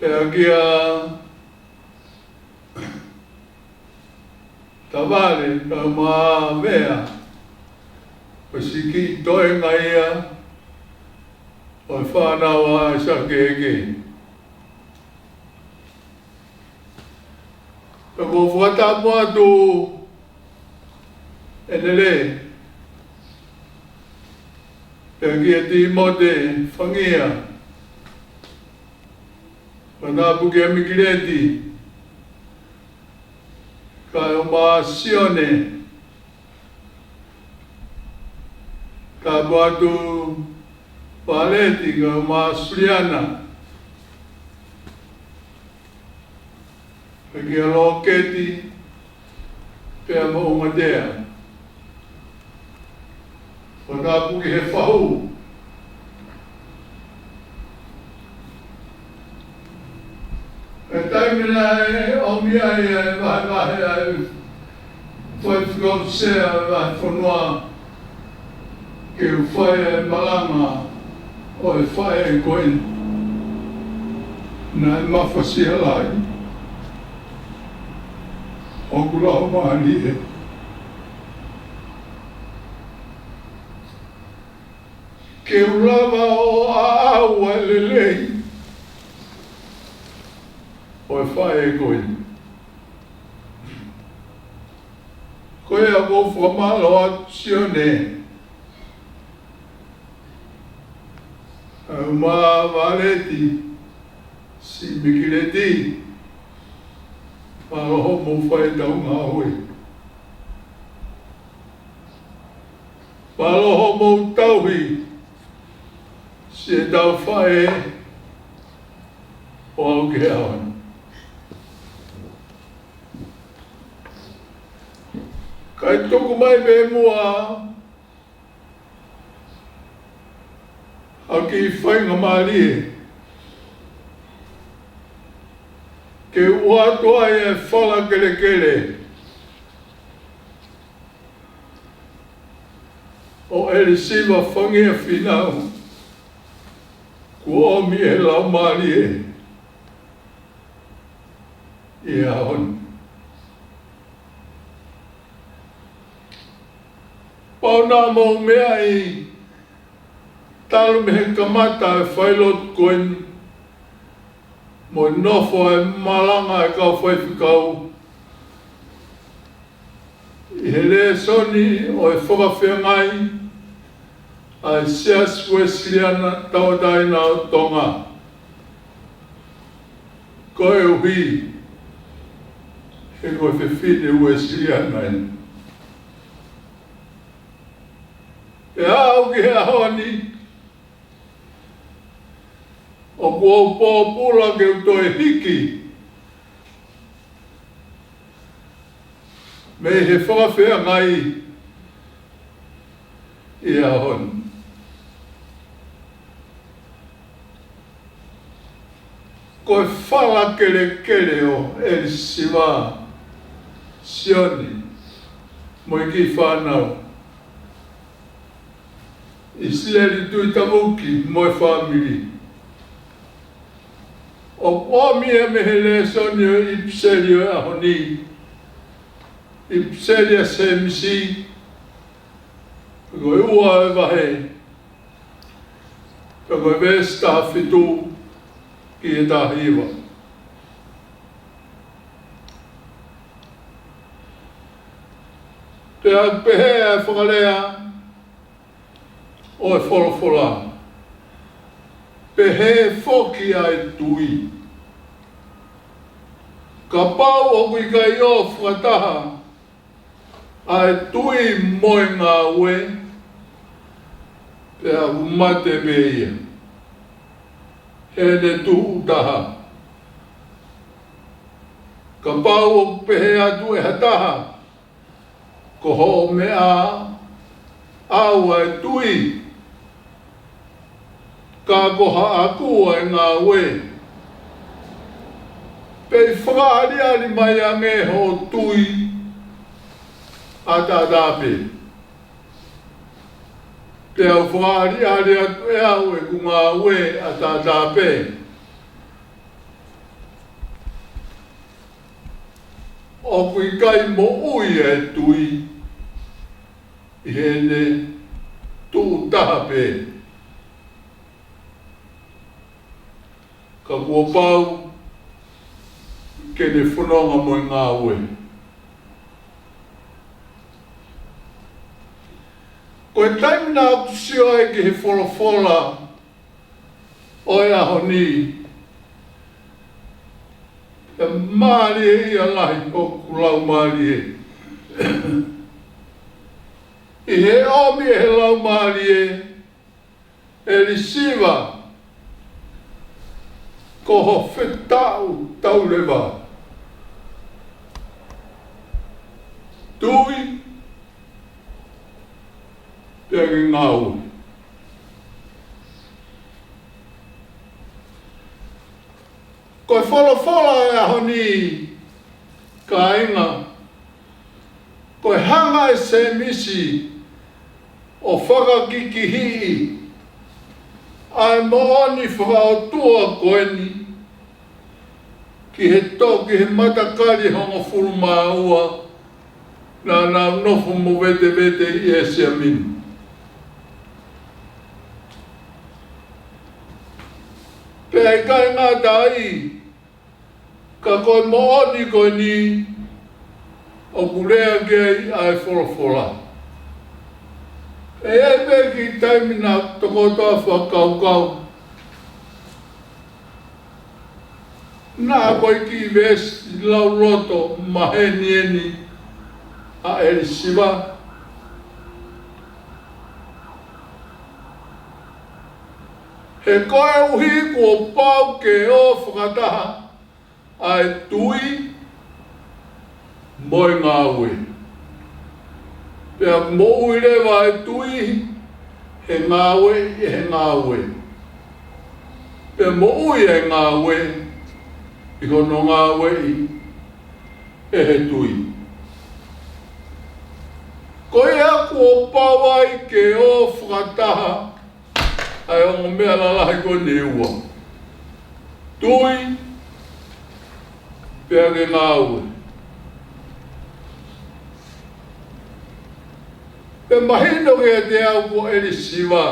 Pea kia Tavale kae ʻumaʻā Vea, ko e siʻi kiʻi toenga ia ʻo e fānau ʻa ʻAisake Eke. Pea ʻoku ou fakatapu atu ʻEnele, pea kia Tīmote Fangia, fakatapu kia Mikileti kae ʻumaʻā Sione, tapu atu Paleti kae ʻumaʻā Suliana, pea kia Loketi, pea mo ʻUngatea. Fakatapu ki he fahu. He taimi naʻe ʻomi ai e vahevahe ʻa e faifekau sea ʻa e vahefonua ke u fai e malanga ʻo e faʻē ko eni, naʻe mafasia lahi hoku laumālie ke u lava ʻo aʻu ʻa e lelei ʻo e faʻē ko eni. Ko ia ʻoku ou fakamālō atu Sione, kae ʻumaʻā Valeti, siʻi Mikileti, mālō hoʻomou fai ʻetau ngāue. Mālō hoʻomou tauhi siʻetau faʻē ʻo aʻu ki he ʻaho ni. Kae tuku mai pē muʻa ha kiʻi faingamālie ke u ʻoatu ai e fala kelekele ʻo ʻElisiva Fangia Fīnau, kuo ʻomi e Laumālie ʻi he ʻaho ni. Pau naʻa mou meaʻi Talu mei he kamata e failotu ko eni, mo e nofo e malanga e kau faifekau ʻi he lēsoni ʻo e fakafeangai ʻa e Siasi Uēsiliana Tauʻatāina ʻo Tonga, koeʻuhi he ko e fefine Uēsiliana eni. Pea aʻu ki he ʻaho ni, ʻoku ou pōpula ke u toe hiki mei he fakafeangai ʻi he ʻaho ni. Ko e fala kelekele ʻo ʻElisiva Sione mo e kiʻi fānau, ʻIsileli Tuʻitavuki mo e fāmili. ʻOku ʻomi ia mei he lēsoni ʻo e ʻipiseli ʻo e ʻaho ni, ʻipiseli ʻa Sēmisi, ko e ua e vahe, pea ko e veesi taha fitu ki he taha hiva. Pea pehē ʻa e fakalea ʻo e folofola, pehē foki ʻa e tui. Kapau ʻoku ʻikai ʻo fakataha ʻa e tui mo e ngāue, pea ʻoku mate pē ia heʻene tuʻu taha. Kapau ʻoku pehē atu ʻe ha taha, ko hoʻo meʻa ʻaʻau ʻa e tui, ka ko haʻaku ʻa e ngāue, pea ʻe fakaʻaliʻali mai ange hoʻo tui ʻataʻatā pē. Pea u fakaʻaliʻali atu ʻe au ʻeku ngāue ʻataʻatā pē. ʻOku ʻikai moʻui ʻa e tui ʻi heʻene tuʻu taha pē. Ka kuo pau ke ne fononga mo e ngāue. Ko e taimi naʻa ku sio ai ki he folofola ʻo e ʻaho ni, ʻe mālie ia lahi ʻoku laumālie. ʻI he ʻomi ʻe he laumālie ʻElisiva, ko ho fetaʻu tauleva, tui, pea ke ngāue. Ko e folofola ʻo e ʻaho ni, kāinga, ko e hanga ʻe Sēmisi ʻo fakakikihiʻi ʻa e moʻoni fakaʻotua ko eni ki he toki he matakali hongofulu mā ua naʻa nau nofo movetevete ʻi ʻĒsia Minu. Pea ʻikai ngata ai, ka ko e moʻoni ko eni ʻoku lea ki ai ʻa e folofola. ʻE ʻi ai pē kiʻi taimi naʻa tokoto ʻa fakakaukau naʻa ko e kiʻi veesi lauloto maheni eni ʻa ʻElisiva. He koeʻuhi kuo pau ke ō fakataha ʻa e tui mo e ngāue. Pea moʻui leva ʻa e tui he ngāue ʻi he ngāue. Pea moʻui ʻa e ngāue ʻi hono ngāueʻi ʻe he tui. Ko ia kuo pau ai ke ō fakataha ʻa e ongo meʻa lalahi ko eni ʻe ua. Tui, pea ke ngāue. Pea mahino kiate au ko ʻElisiva,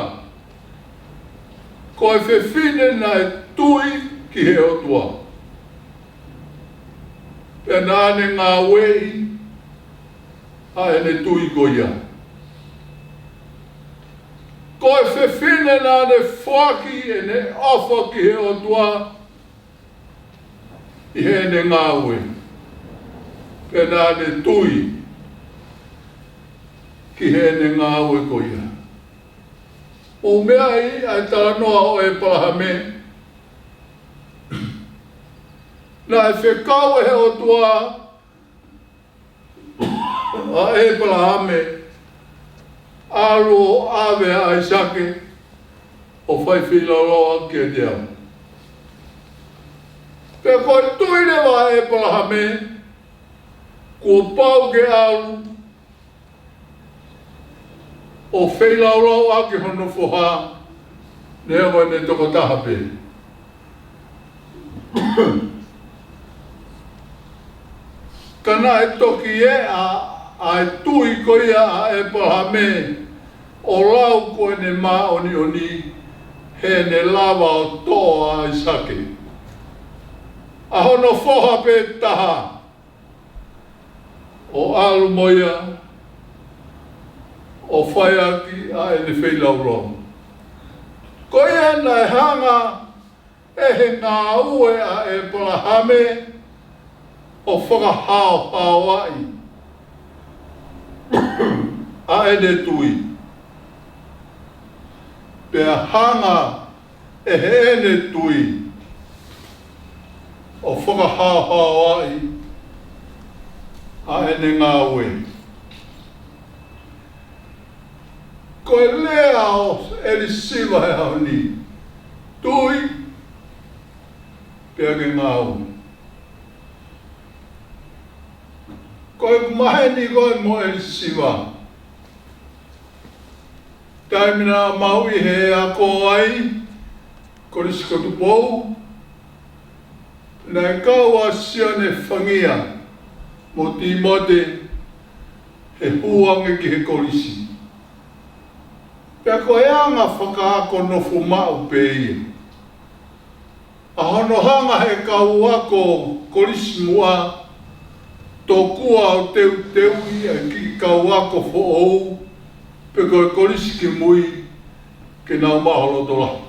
Ko e fefine naʻe tui ki he ʻOtua, pea naʻa ne ngāueʻi ʻa ʻene tui ko ia. Ko e fefine naʻa ne foaki ʻene ʻofa ki he ʻOtua ʻi heʻene ngāue, pea naʻa ne tui ki heʻene ngāue ko ia. ʻOku meaʻi ʻa e talanoa ʻo ʻĒpalahame, naʻe fekau ʻe he ʻOtua ʻa ʻĒpalahame, ʻalu ʻo ʻave ʻa ʻAisake ʻo fai feilaulau ʻaki kiate au. Pea ko e tui leva ʻa ʻĒpalahame, kuo pau ke ʻalu ʻo feilaulau ʻaki hono foha, neongo ʻene tokotaha pē. Ka naʻe toki ʻeʻa ʻa e tui ko ia ʻa ʻĒpalahame ʻo lau ko ʻene māʻoniʻoni, heʻene lava ʻo toʻo ʻa ʻAisake, ʻa hono foha pē taha, ʻo ʻalu mo ia ʻo fai ʻaki ʻa ʻene feilaulau. Ko ia naʻe hanga ʻe he ngāue ʻa ʻĒpalahame ʻo fakahaohaoaʻi ʻa ʻene tui. Pea hanga ʻe heʻene tui ʻo fakahaohaoaʻi ʻa ʻene ngāue. Ko e lea ʻo ʻElisiva he ʻaho ni: Tui, pea ke ngāue. Ko e maheni ko ē mo ʻElisiva, taimi naʻa mau ʻi he ako ai, Kolisi ko Tupou, naʻe kau ʻa Sione Fangia mo Tīmote he hū ange ki he kolisi. Pea ko e anga fakaako nofo maʻu pē ia. ʻA hono hanga ʻe he kau ako Kolisi Muʻa, tokua ʻo teuteuʻi ʻa e kiʻi kau ako foʻou, pe ko e kolisi kimui, ke nau maʻu ha loto lahi.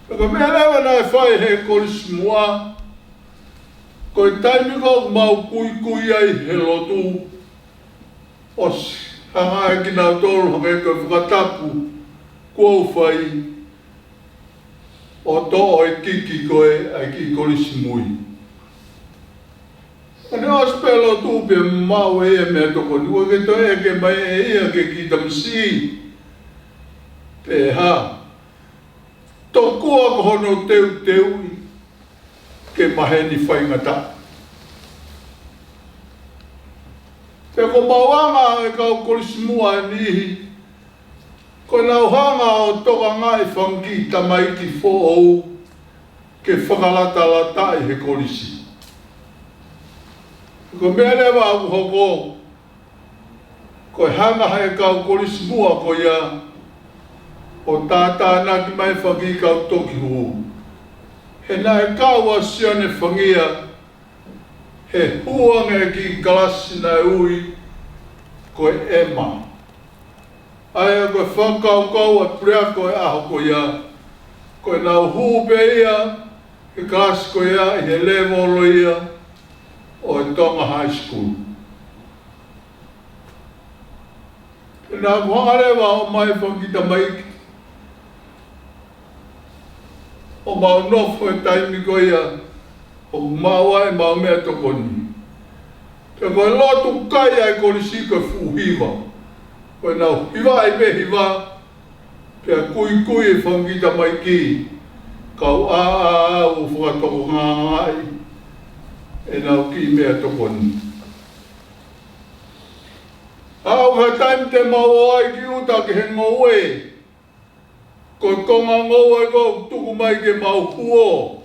Pea ko e meʻa leva naʻe fai ʻe he Kolisi Muʻa, ko e taimi ko ē ʻoku mau kuikui ai he lotu, ʻosi hanga ʻe kinautolu, hangē ko e fakatapu kuo u fai, ʻo toʻo e kiki ko ē ʻa e kiʻi kolisi mui. ʻO ne ʻosi pē lotu pea maʻu ʻe ia e meʻatokoni, ʻoku ʻikai ke toe ʻeke mai ʻe ia ki he kiʻi tamasiʻi pe hā. Tokua ko hono teuteuʻi ke maheni faingataʻa. Pea ko e maʻuʻanga ʻa e kau Kolisi Muʻa ʻe niʻihi, ko ʻenau hanga ʻo tokangaʻi e fanga kiʻi tamaiki foʻou ke fakalatalataʻi he kolisi. Ko e meʻa leva ʻoku hoko, ko e hanga ʻe he kau Kolisi Muʻa ko ia ʻo tātānaki mai e fanga kiʻi kau toki hū. He naʻe kau ʻa Sione Fangia he hū ange e kiʻi kalasi naʻe ui ko e ʻEma. ʻA ia ko e fakakaukau ʻa e puleako ʻo e ʻaho ko ia, ko ʻenau hū pē ia he kalasi ko ia ʻi he lēvolo ia ʻo e Tonga High School. Pea naʻa ku hanga leva ʻo ʻomai e fanga kiʻi tamaiki ʻo mau nofo he taimi ko ia ʻoku maʻu ai ʻemau meʻatokoni. Pea ko e lotu kai ʻa e kolisi ko e fuʻu hiva. Ko ʻenau hivaʻi pē hiva, pea kuikui e fanga kiʻi tamaiki, kau ʻāʻau ʻo fakatokangaʻi ʻenau kiʻi meʻatokoni. Aʻu ki he taimi te mau ō ai ki ʻuta ki he ngoue, ko e konga ngoue ko ē ʻoku tuku mai ke mau huo,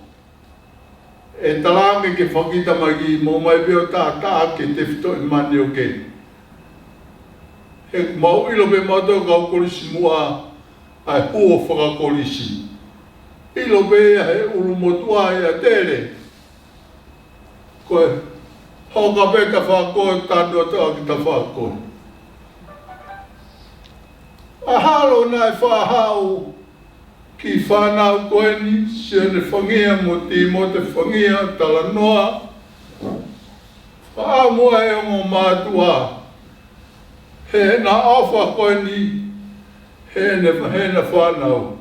ʻe talaange ki he fanga kiʻi tamaiki, mou ō mai pē ʻo taʻataʻa ki he tefitoʻi mani ʻoku kei. He ʻoku mau ʻilo pē mautolu kau Kolisi Muʻa, ʻa e huo fakakolisi. ʻIlo pē ia he ʻulumotuʻa ia Tele. Ko e hoka pē tafaʻaki ko e tanu atu ʻaki tafaʻaki ko ē. Mahalo naʻe faʻa haʻu ki he fānau ko eni, Sione Fangia mo Tīmote Fangia, talanoa. Faʻa muʻa e ongo mātuʻa. He naʻe ʻofa ko eni, he ne, he naʻe fānau.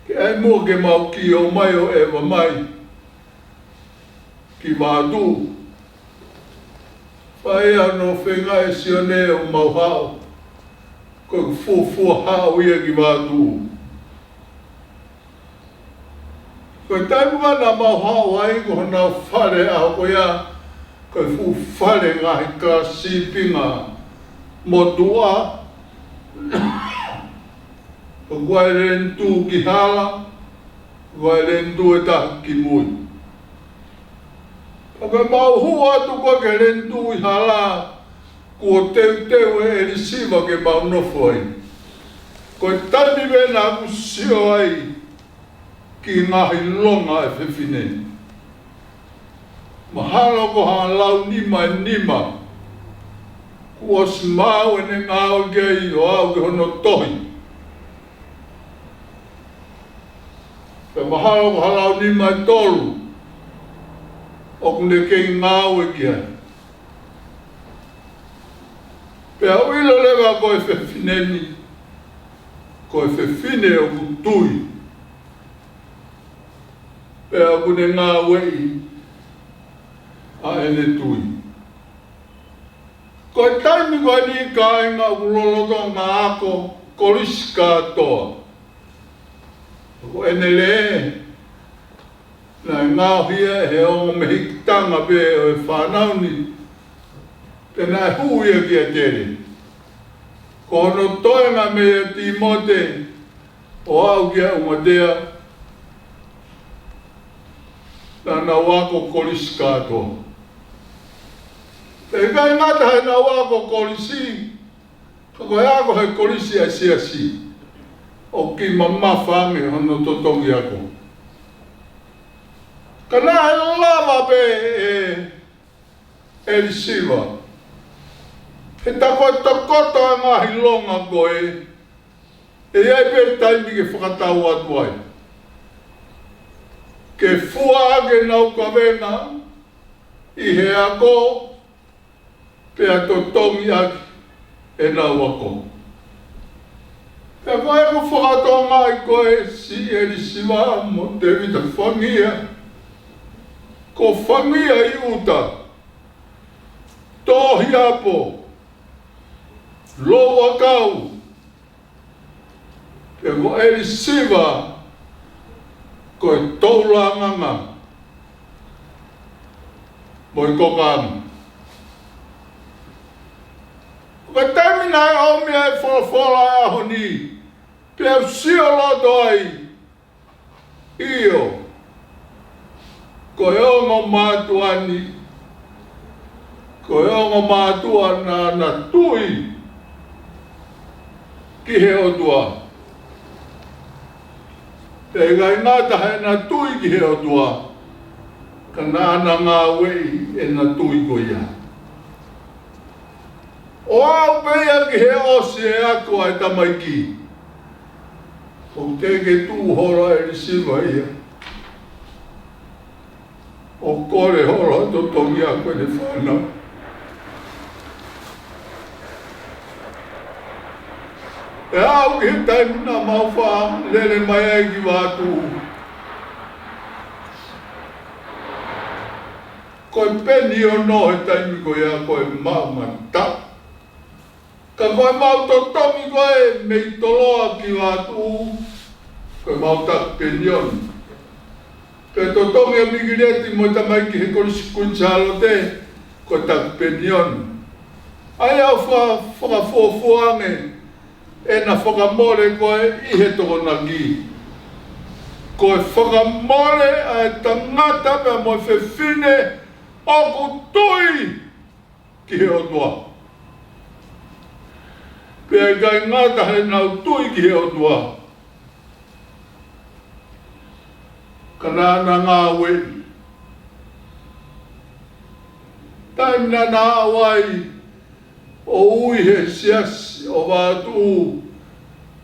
Ke ʻai muʻa ke mau kiʻi ō mai ʻo ʻeva mai ki Vatu. Fai ʻa hono feinga ʻe Sione ʻo mau haʻu. Ko e fuofua haʻu ia ki Vatu. Ko e taimi ko ē naʻa mau haʻu ai ko honau fale ʻaho ko ia, ko e fuʻu fale ngaahi kā sīpinga motuʻa. Ko e kuai lēnitū ki hala, kuai lēnitū ʻe taha ki mui. Ka ko e mau hū atu ko ē ki he lēnitū ʻi hala, kuo teuteu ʻe ʻElisiva ke mau nofo ai. Ko e taimi pē naʻa ku sio ai ki he ngaahi longa ʻa e fefine. Mahalo ko ha launima ʻe nima. Kuo ʻosi maau ʻene ngāue ki ai ʻo aʻu ki hono tohi. Pea mahalo ko ha launima ʻe tolu ʻoku ne kei ngāue ki ai. Pea u ʻilo leva ko e fefine ni, ko e fefine ʻoku tui. Pea ʻoku ne ngāueʻi ʻa ʻene tui. Ko e taimi ko eni kāinga ʻoku lolotonga ako kolisi kātoa. Ko ʻene lē, naʻe ngaohi ia ʻe he ongo mehikitanga pē ʻo e fānau ni, pea naʻe hū ia kia Tele. Ko hono toenga meia Tīmote ʻo aʻu kia ʻUngatea, naʻa nau ako kolisi kātoa. Pea ʻikai ngata heʻenau ako kolisi, ka ko e ako he kolisi ʻa e siasi, ʻoku kiʻi mamafa ange hono totongi ako. Ka naʻe lava pē ʻe ʻElisiva, he tā ko e tokoto ʻa e ngaahi longa ko ē, ʻe ʻi ai pē taimi ke fakatau atu ai. Ke fua ʻaki ʻenau kavenga ʻi he ako, pea totongi ʻaki ʻenau ako. Pea ko e ko fakatokangaʻi ko ē ʻe Sione ʻElisiva mo Tēvita Fangia, ko Fangia ʻi ʻuta, Tohi Apo, Louʻakau, pea ko ʻElisiva ko e Toulanganga mo e Kokaanga. Ko e taimi naʻe ʻomi ai e folofola ʻo e ʻaho ni, pea u sio loto ai, ʻio, ko e ongo mātuʻa ni, ko e ongo mātuʻa naʻa na tui ki he ʻOtua. Pea ʻikai ngata heʻena tui ki he ʻOtua, ka naʻa na ngāueʻi ʻena tui ko ia. ʻO aʻu pē ia ki he ʻosi e ako ʻa e tamaiki, ʻoku teʻeki tuʻu holo ʻa ʻElisiva ia ʻo kole holo totongi ako ʻene fānau. ʻE aʻu ki he taimi naʻa mau faʻa lele mai ai ki Vatu, ko e penioni he taimi ko ia ko e maʻu ngata. Ka ko e mau totongi ko ē mei Toloa ki Vatu, ko e mau taki penioni. Ko e totongi ʻa Mikileti mo e tamaiki he Kolisi Kuini Sālote, ko e taki penioni. ʻA ia ʻoku fa-, fakafuofua ange ʻena fakamole ko ē ʻi he Tokonaki. Ko e fakamole ʻa e tangata pea mo e fefine ʻoku tui ki he ʻOtua. Pea ʻikai ngata heʻenau tui ki he ʻOtua, ka naʻa na ngāueʻi. Taimi naʻa na ʻalu ai ʻo ui he siasi ʻo Vavaʻu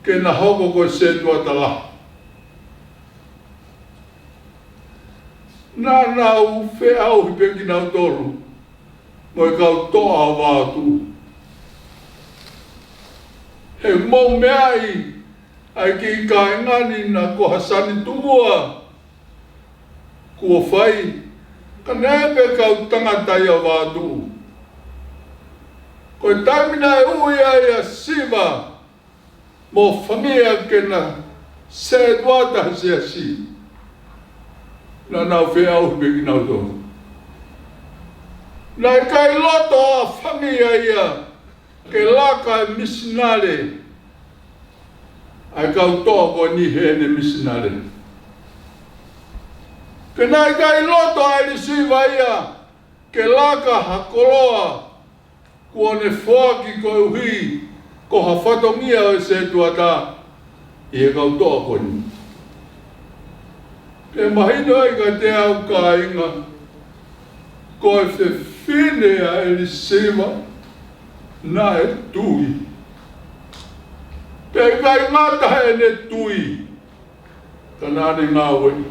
ke na hoko ko e sētuata lahi, naʻa nau feʻauhi pē kinautolu mo e kau toʻa ʻo Vavaʻu. He mou meaʻi ʻa e kiʻi kāinga ni naʻa ko Hasani Tumua kuo fai, ka naʻe pē kau tangata ia ʻo Vavaʻu. Ko e taimi naʻe ui ai ʻa Siva mo Fangia ke na sētuata he siasi, naʻa nau feʻauhi pē kinautolu. Naʻe ʻikai loto ʻa Fangia ia ke laka e misinale ʻa e kau toʻa ko eni heʻene misinale. Pea naʻe ʻikai loto ʻa ʻElisiva ia ke laka ha koloa kuo ne foaki koeʻuhi ko ha fatongia ʻo e sētuata ʻi he kau toʻa ko eni. Pea mahino ai kiate au kāinga, ko e fefine ʻa ʻElisiva naʻe tui. Pea ʻikai ngata heʻene tui, ka naʻa ne ngāueʻi.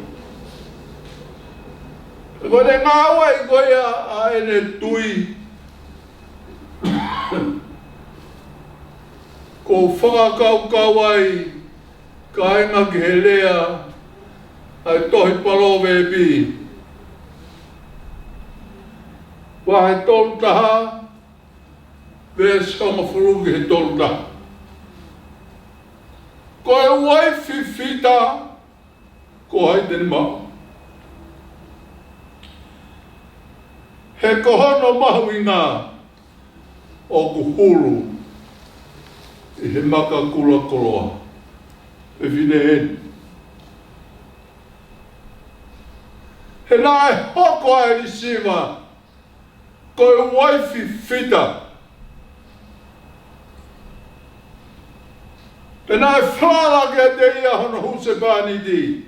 Ko ʻene ngāueʻi ko ia ʻa ʻene tui, ʻoku ou fakakaukau ai kāinga ki he lea ʻa e tohi Palōvepi vahe tolu taha, veesi hongofulu ki he tolu taha. Ko e uaifi fita, ko hai te ne maʻu? He ko hono mahuʻinga ʻoku hulu ʻi he maka kula koloa. Fefine eni. He naʻe hoko ʻa ʻElisiva ko e uaifi fita. Pea naʻe falala kiate ia hono husepāniti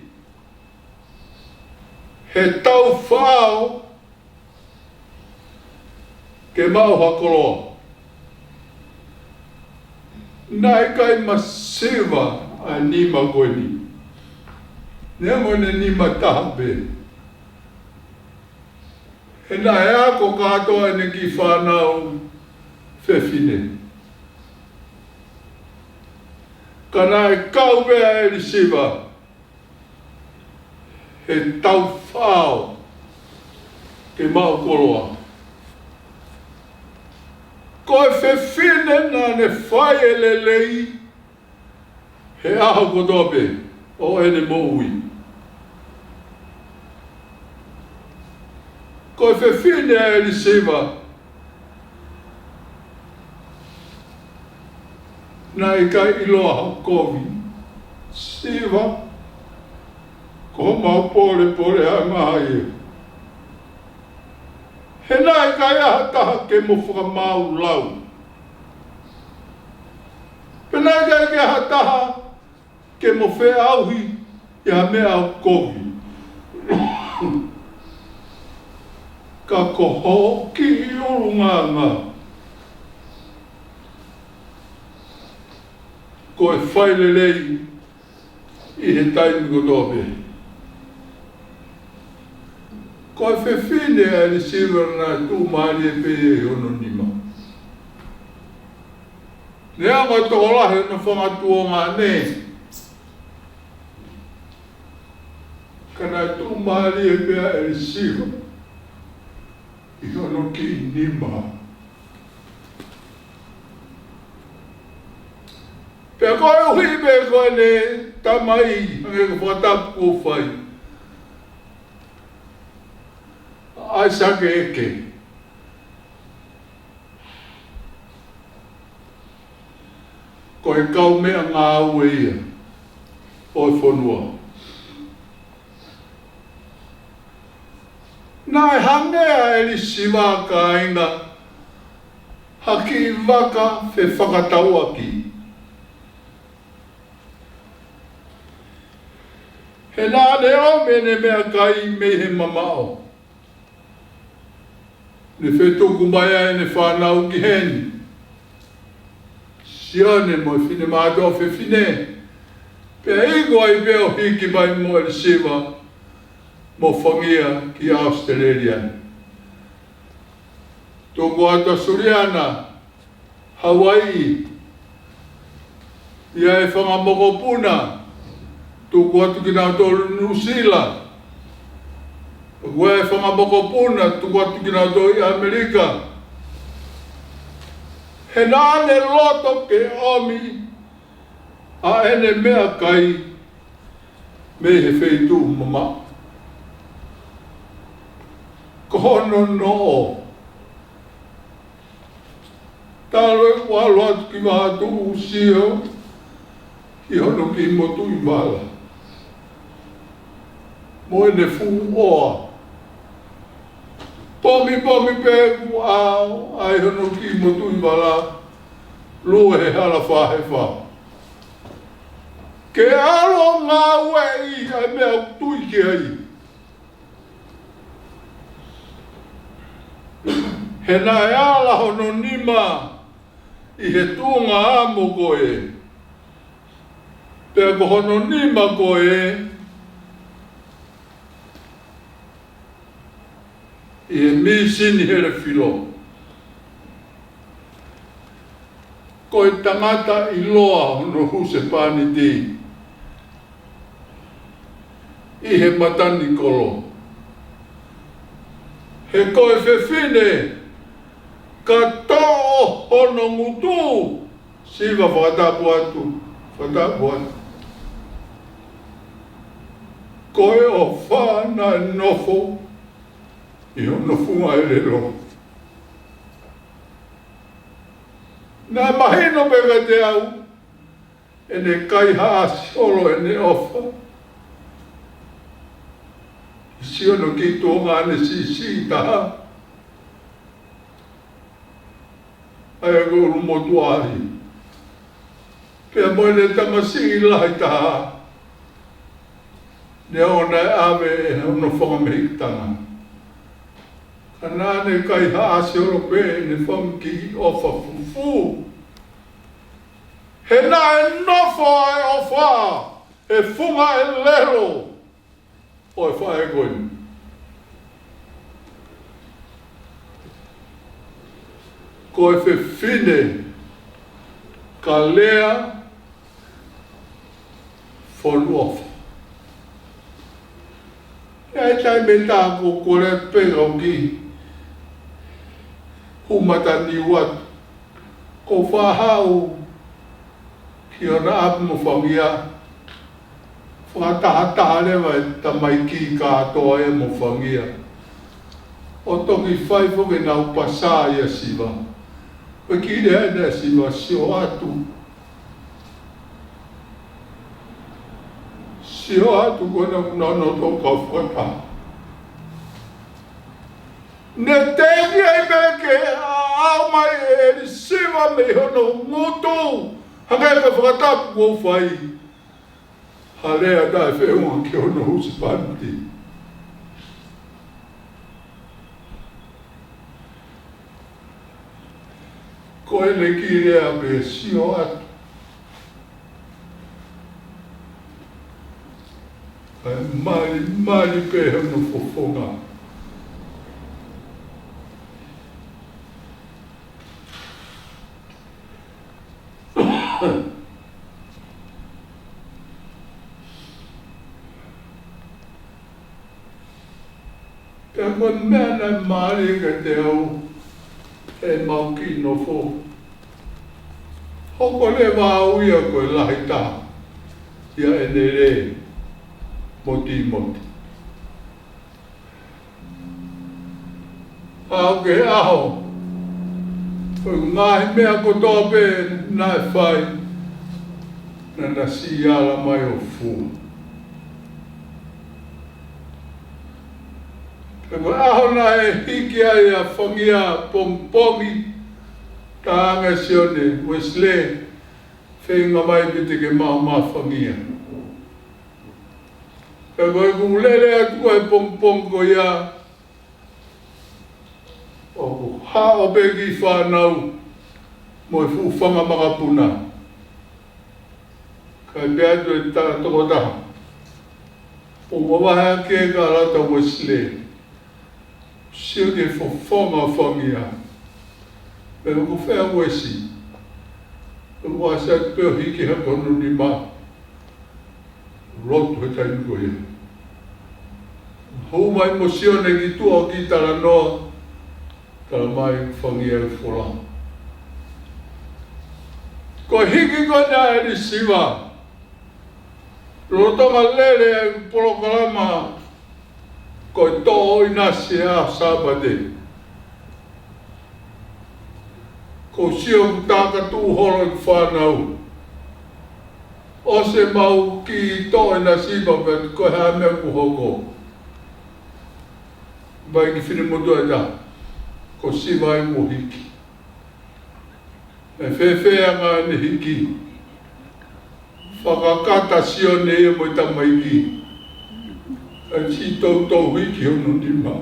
he tau faʻao ke maʻu ha koloa. Naʻe ʻikai masiva ʻa e nima ko eni. Neongo ʻene nima taha pē. He naʻe ako kātoa ʻene kiʻi fānau fefine. Ka naʻe kau pē ʻa ʻElisiva he tau faʻao ke maʻu koloa. Ko e fefine naʻa ne fai e lelei he ʻaho kotoa pē ʻo ʻene moʻui. Ko e fefine ʻa ʻElisiva naʻe ʻikai ʻiloa ha kovi. Siva, ko homau pōlepole ʻa e ngaahi. He naʻe ʻikai ha taha ke mo fakamaau lau. Pea naʻe ʻikai ke ha taha ke mo feʻauhi ʻi ha meʻa kovi. Ka ko hoʻo kiʻi ʻulungaanga ko e fai lelei ʻi he taimi kotoa pē. Ko e fefine ʻa ʻElisiva naʻe tuʻumālie pē ʻi hono nima. Neongo e tokolahi hono fanga tuongaʻane, ka naʻe tuʻumālie pē ʻa ʻElisiva ʻi hono kiʻi nima. Pea koeʻuhi pē ko ʻene tamai, hangē ko e fakatapu kuo fai, ʻAisake ʻEke, ko e kaumeʻangāue ia ʻo e fonua. Naʻe hangē ʻa ʻElisiva, kāinga, ha kiʻi vaka fefakatauʻaki. He naʻa ne ʻomi ʻene meʻakai mei he mamaʻo. Ne fetuku mai ai ʻene fānau ki heni, Sione mo e finemātuʻa fefine, pea iku ai pē ʻo hiki mai mo ʻElisiva mo Fangia ki ʻAositelēlia. Tuku atu ʻa Suliana, Hauaiʻi, ʻi ai e fanga mokopuna, tuku atu kinautolu ʻi Nuʻusila. ʻOku ʻi ai e fanga mokopuna, tuku atu kinautolu ʻi ʻAmelika. He naʻa ne loto ke ʻomi ʻa ʻene meʻakai mei he feituʻu mamaʻo. Ko hono noʻo, talu ʻeku ʻalu atu ki Vatuʻu, sio ki hono kiʻi motuʻi vala mo ʻene fuʻu ʻoa. Pomipomi pē ʻeku ʻaʻau ʻi hono kiʻi motuʻi vala, lue he hala fāhefa. Ke ʻalu ʻo ngāueʻi ʻa e meʻa ʻoku tui ki ai. He naʻe ala hono nima ʻi he tuʻunga amo ko ē, pea ko hono nima ko ē ʻi he mīsini helefilo. Ko e tangata ʻiloa hono husepāniti ʻi he matanikolo. He ko e fefine ka toʻo hono ngutu, Siva, fakatapu atu, fakatapu atu. Ko e ʻofa naʻe nofo ʻi hono funga ʻelelo. Naʻe mahino pē kiate au ʻene kaihaʻasi holo ʻene ʻofa. Sio hono kiʻi tuongaʻane siʻisiʻi taha ʻa ia ko e ʻulumotuʻaʻi, pea mo ʻene tamasiʻi lahi taha, neongo naʻe ʻave ʻe hono fanga-Mehikitanga. Ka naʻa ne kaihaʻasi holo pē ʻene fanga kiʻi ʻofa fufū. He naʻe nofo ʻa e ʻofa he funga ʻelelo ʻo e faʻē ko eni. Ko e fefine ka lea fonu ʻofa. ʻI ai e taimi tā ko e kole pē au ki hū mataniu atu, ko e faʻahi ki hona ʻapi mo Fangia, fakatahataha leva e tamaiki kātoa ia mo Fangia, ʻo toki fai foki ʻenau pasā ʻia Siva. Pea kiʻi lea ʻena ʻa Siva, sio atu. Sio atu ko ena kuo nau tō kau fakataha. Ne teʻeki ai pē ke ʻaʻau mai ʻe ʻElisiva mei hono ngutu, hangē ko e fakatapu kuo fai, ha lea taʻefeʻunga ki hono husepāniti. Ko ʻene kiʻi lea pē, sio atu. ʻA e malimali pē hono fofonga. Pea ko e meʻa naʻe mālie kiate au heʻemau kiʻi nofo, hoko leva au ia ko e lahi taha ʻia ʻEnele mo Tīmoti. Aʻu ki he ʻaho, ko e ngaahi meʻa kotoa pē naʻe fai, naʻa na siʻi ala mai ʻo fua. Pea ko e ʻaho naʻe hiki ai ʻa Fangia pongipongi, Talaange ʻe Sione Uesilē, feinga mai pē te ke maʻu mafafangia. Pea ko ʻeku lele atu ko e pongipongi ko ia, ʻoku haʻo pē kiʻi fānau mo e fuʻu fanga makapuna. Kae pehē atu e ta-, tokotaha, ʻoku mavahe ʻa e kakai ʻa Lata Uesilē, sio ki he fofonga ʻo e fafangia. Pea ʻoku fea Uesi, ʻoku ʻasi atu pē ʻo hiki hake hono nima. Lotu he taimi ko ia. Hū mai mo Sione ki tuʻa ʻo kiʻi talanoa, talamai fafangia e folau. Ko e hiki ko ena ʻa ʻElisiva, lolotonga lele e polokalama ko e toʻo ʻinasi ʻa e Sāpate. Ko e sio ʻoku takatuʻu holo e fānau. ʻOsi e mau kiʻi toʻo ʻinasi pea pehē ko e hā e meʻa kuo hoko. Vakai ki he finemotuʻa ʻe taha, ko Siva ʻoku hiki. ʻE fēfē ʻa ʻene hiki? Fakakata ʻa Sione ia mo e tamaiki. ʻE siʻi toutou hiki hono nima.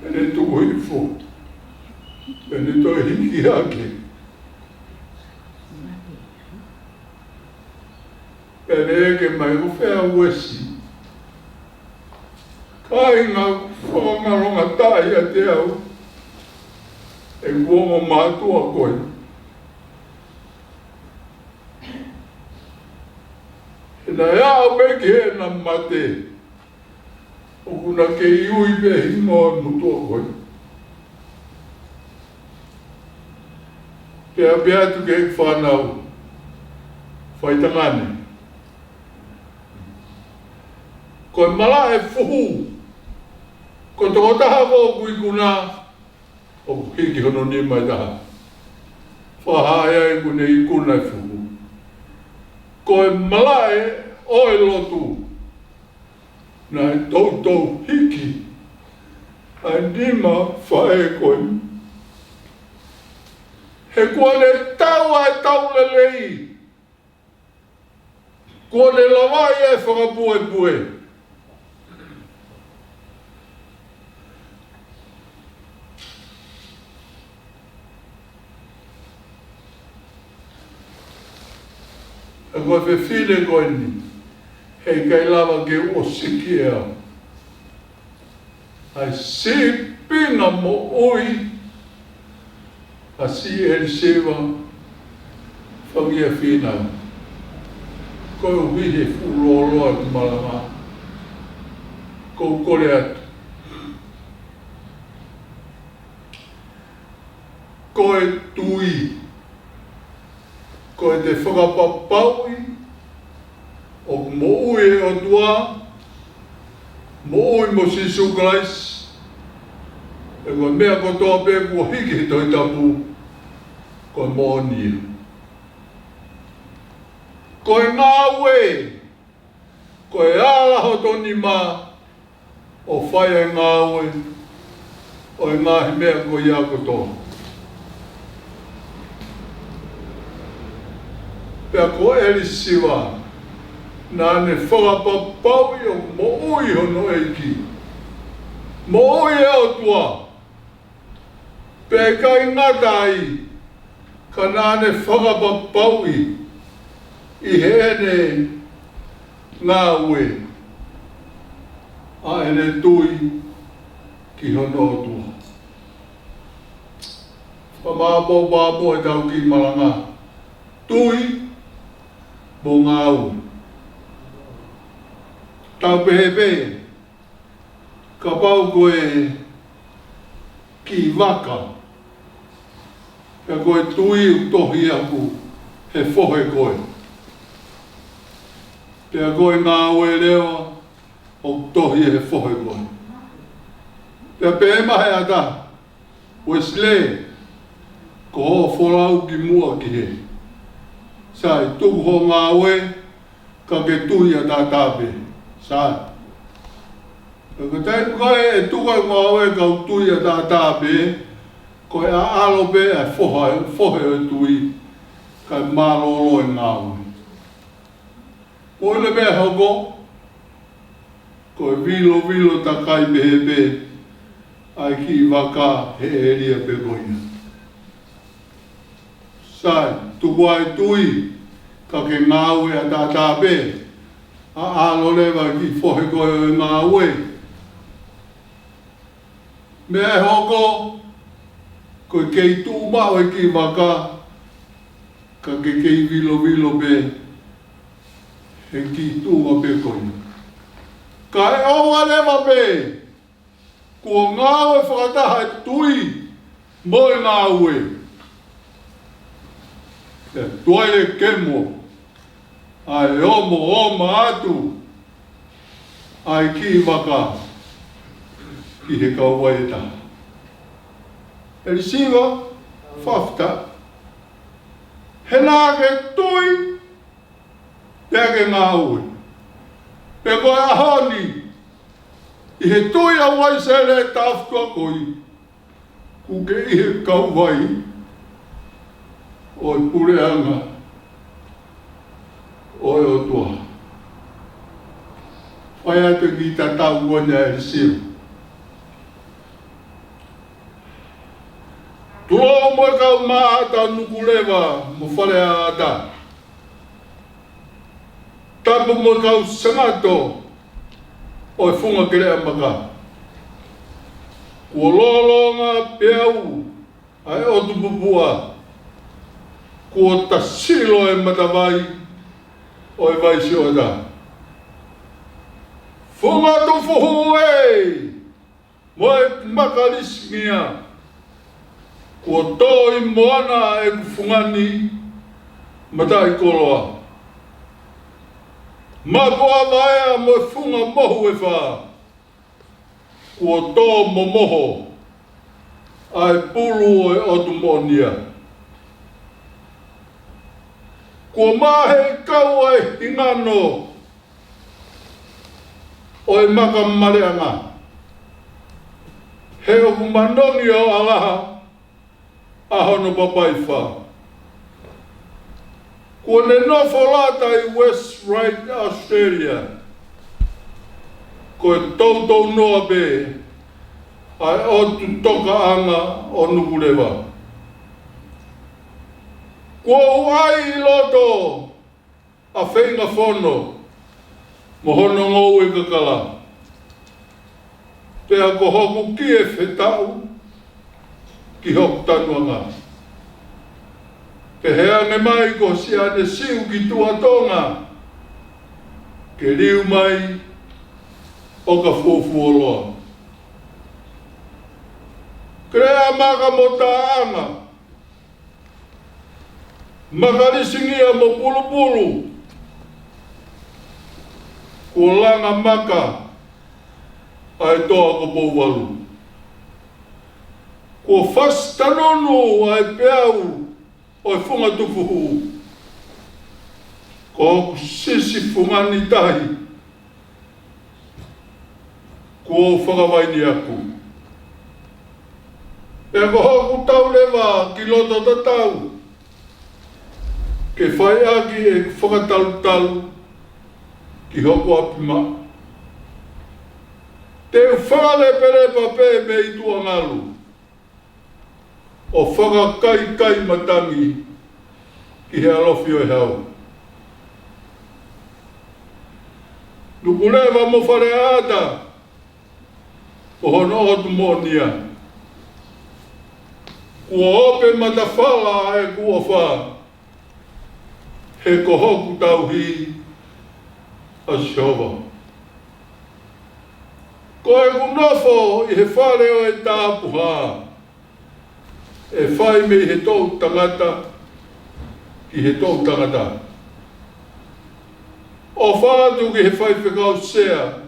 ʻEne tuku hifo. ʻEne toe hiki hake. Pea ne ʻeke mai, ʻoku fea Uesi? Kāinga, fakangalongataʻa ʻiate au ʻeku ongo mātuʻa ko ē. He naʻe aʻu pē ki heʻena mate, ʻoku na kei ui pē hingoa e motuʻa ko ē. Pea pehē atu ki he fānau, faitangane, ko e malaʻe fuhu, ko e tokotaha ko ē ʻoku ikuna, ʻoku hiki hono nima ʻe taha. Fakahā ai ʻoku ne ikuna e fuhu. Ko e malaʻe ʻo e lotu, naʻe toutou hiki ʻa e nima faʻē ko ē. He kuo ne tau ʻa e tau lelei. Kuo ne lavaʻi ʻa e fakapuepue. He ko e fefine ko eni, heʻikai lava ke ʻosiki ʻe au ʻa e sīpinga moʻui ʻa siʻi ʻElisiva Fagia Fīnau. Koeʻuhi he fuʻu lōloa ʻeku malanga, ʻoku ou kole atu, ko e tui, ko ʻete fakapapauʻi ʻoku moʻui e ʻOtua, moʻui mo Sīsū Kalaisi, pea ko e meʻa kotoa pē kuo hiki he Tohi Tapu, ko e moʻoni ia. Ko e ngāue, ko e ala hoto nima ʻo fai e ngāue ʻo e ngaahi meʻa ko ia kotoa. Pea ko ʻElisiva, naʻa ne fakapapauʻi ʻoku moʻui hono ʻEiki, moʻui e ʻOtua. Pea ʻikai ngata ai, ka naʻa ne fakapapauʻi ʻi heʻene ngāue ʻa ʻene tui ki hono ʻOtua. Fakamāʻopoʻopo ʻetau kiʻi malanga. Tui mo ngāue. Tau pehē pē, kapau ko e kiʻi vaka, pea ko e tui ʻoku tohi ʻaki he fohe ko ē, pea ko e ngāue leva ʻoku tohi he fohe ko ē. Pea pehē mai ʻe ha taha, Uesilē, ko hoʻo folau kimuʻa ki hē. Sai, tuku hoʻo ngāue, ka ke tui ʻataʻatā pē. Sai. Ko e taimi ko ē ʻe tuku ai e ngāue ʻa e kau tui ʻataʻatā pē, ko e ʻaʻalo pē ʻa e foha, fohe ʻo e tui, kae mālōlō e ngāue. Ko e meʻa ʻe hoko, ko e vilovilo takai pehē pē ʻa e kiʻi vaka he ʻēlia pē ko ia. Sai, tuku ā e tui, ka ke ngāue ʻataʻatā pē, ʻaʻalo leva e kiʻi fohe ko ē ʻo e ngāue. Meʻa ʻe hoko, ko e kei tuʻu maʻu e kiʻi vaka, ka ke kei vilovilo pē he kiʻi tuʻunga pē ko ia. Kae ʻoua leva pē kuo ngāue fakataha e tui mo e ngāue, pea tuai e kemo, ʻa e omo ʻo ʻomai atu ʻa e kiʻi vaka ʻi he kauvai ʻe taha. ʻElisiva, fakafetaʻi. He naʻa ke tui, pea ke ngāue. Pea ko e ʻaho ni, ʻi he tui ʻa Uaisele Taʻofi Tuʻakoi, kuo ke ʻi he kauvai ʻo e puleʻanga ʻo e ʻOtua. Fai atu e kiʻi tatau ko eni ʻa ʻElisiva. Tulou mo e kau Maʻata, Nukuleva mo Faleata. Tapu mo e kau Sangato ʻo e Funga Keleʻa Maka. Kuo lōloa e peau ʻa e ʻotu pupuʻa. Kuo tasilo e matavai ʻo e vai sioʻata. Funga Tufuhu ē, mo e Maka Lisingia, kuo tō ʻi moana ʻeku fungani mataʻikoloa. Mapu ʻa Vaea mo e Funga Mohu ʻe fā, kuo tō momoho ʻa e pulu ʻo e ʻOtu Moʻonia. Kuo mahe kau ʻa e hingano ʻo e Maka Maleʻanga, he ʻoku manongi ʻo ʻalaha ʻa hono papaifā. Kuo ne nofo lata ʻi West Ryde, Australia, ko e toutou noa pē ʻa e ʻotu tokaʻanga ʻo Nukuleva. Kuo u ʻai ʻi loto ʻa Feingafono mo hono ngoue kakala, pea ko hoku kie fetaʻu ki hoku tanuʻanga. Pehē ange mai ko Siaʻane Siu ki Tuʻa Tonga, ke liu mai ʻo ka fuofuoloa. Keleʻa Maka mo Taʻanga, Maka Lisingia mo Pulupulu, kuo langa maka ʻa e toa ko Pouvalu. Kuo fasi tanonu ʻa e peau ʻo e Funga Tufuhu. Ko hoku sisi fungani tahi kuo u fakavaini ʻaku. Pea ko hoku tau leva ki loto tatau ke fai ʻaki e fakatalutalu ki hoku ʻapi maʻa. Te u fakalepelepa pē mei tuʻa ngalu ʻo fakakaikai matangi ki he ʻalofi ʻo e hau. Nukuleva mo Faleata, ko hono ʻOtu Moʻonia. Kuo ope matafala ʻeku ʻofa, he ko hoku tauhi ʻa Sihova. Ko ʻeku nofo ʻi he fale ʻo e tapuhā, ʻe fai mei he toʻu tangata ki he toʻu tangata. ʻOfa atu ki he faifekau sea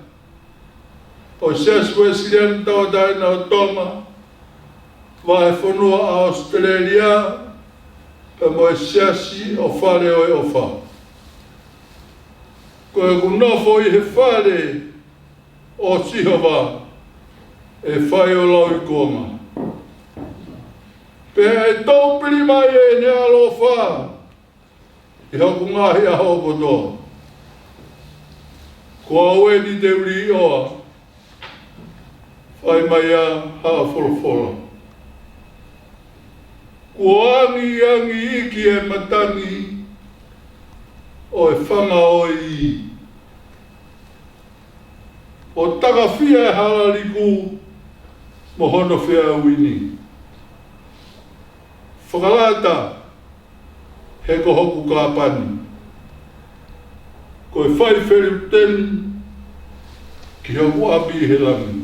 ʻo e Siasi Uēsiliana Tauʻatāina ʻo Tonga, Vahefonua ʻAositelēlia, pea mo e Siasi ʻo Fale ʻo e ʻOfa. Ko ʻeku nofo ʻi he fale ʻo Sihova ʻe fai ʻo lauikuonga. Pea ʻe toupili mai ʻene ʻaloʻofa ʻi hoku ngaahi ʻaho kotoa. Ko au eni te u līʻoa, fai mai ʻa haʻa folofola. Kuo angiangi iiki e matangi ʻo e fanga ʻo e ʻī, ʻo takafia e hala liku mo hono feʻauʻauni. Fakalata, he ko hoku kāpani, ko e fai feluteni ki hoku ʻapi ʻi he langi.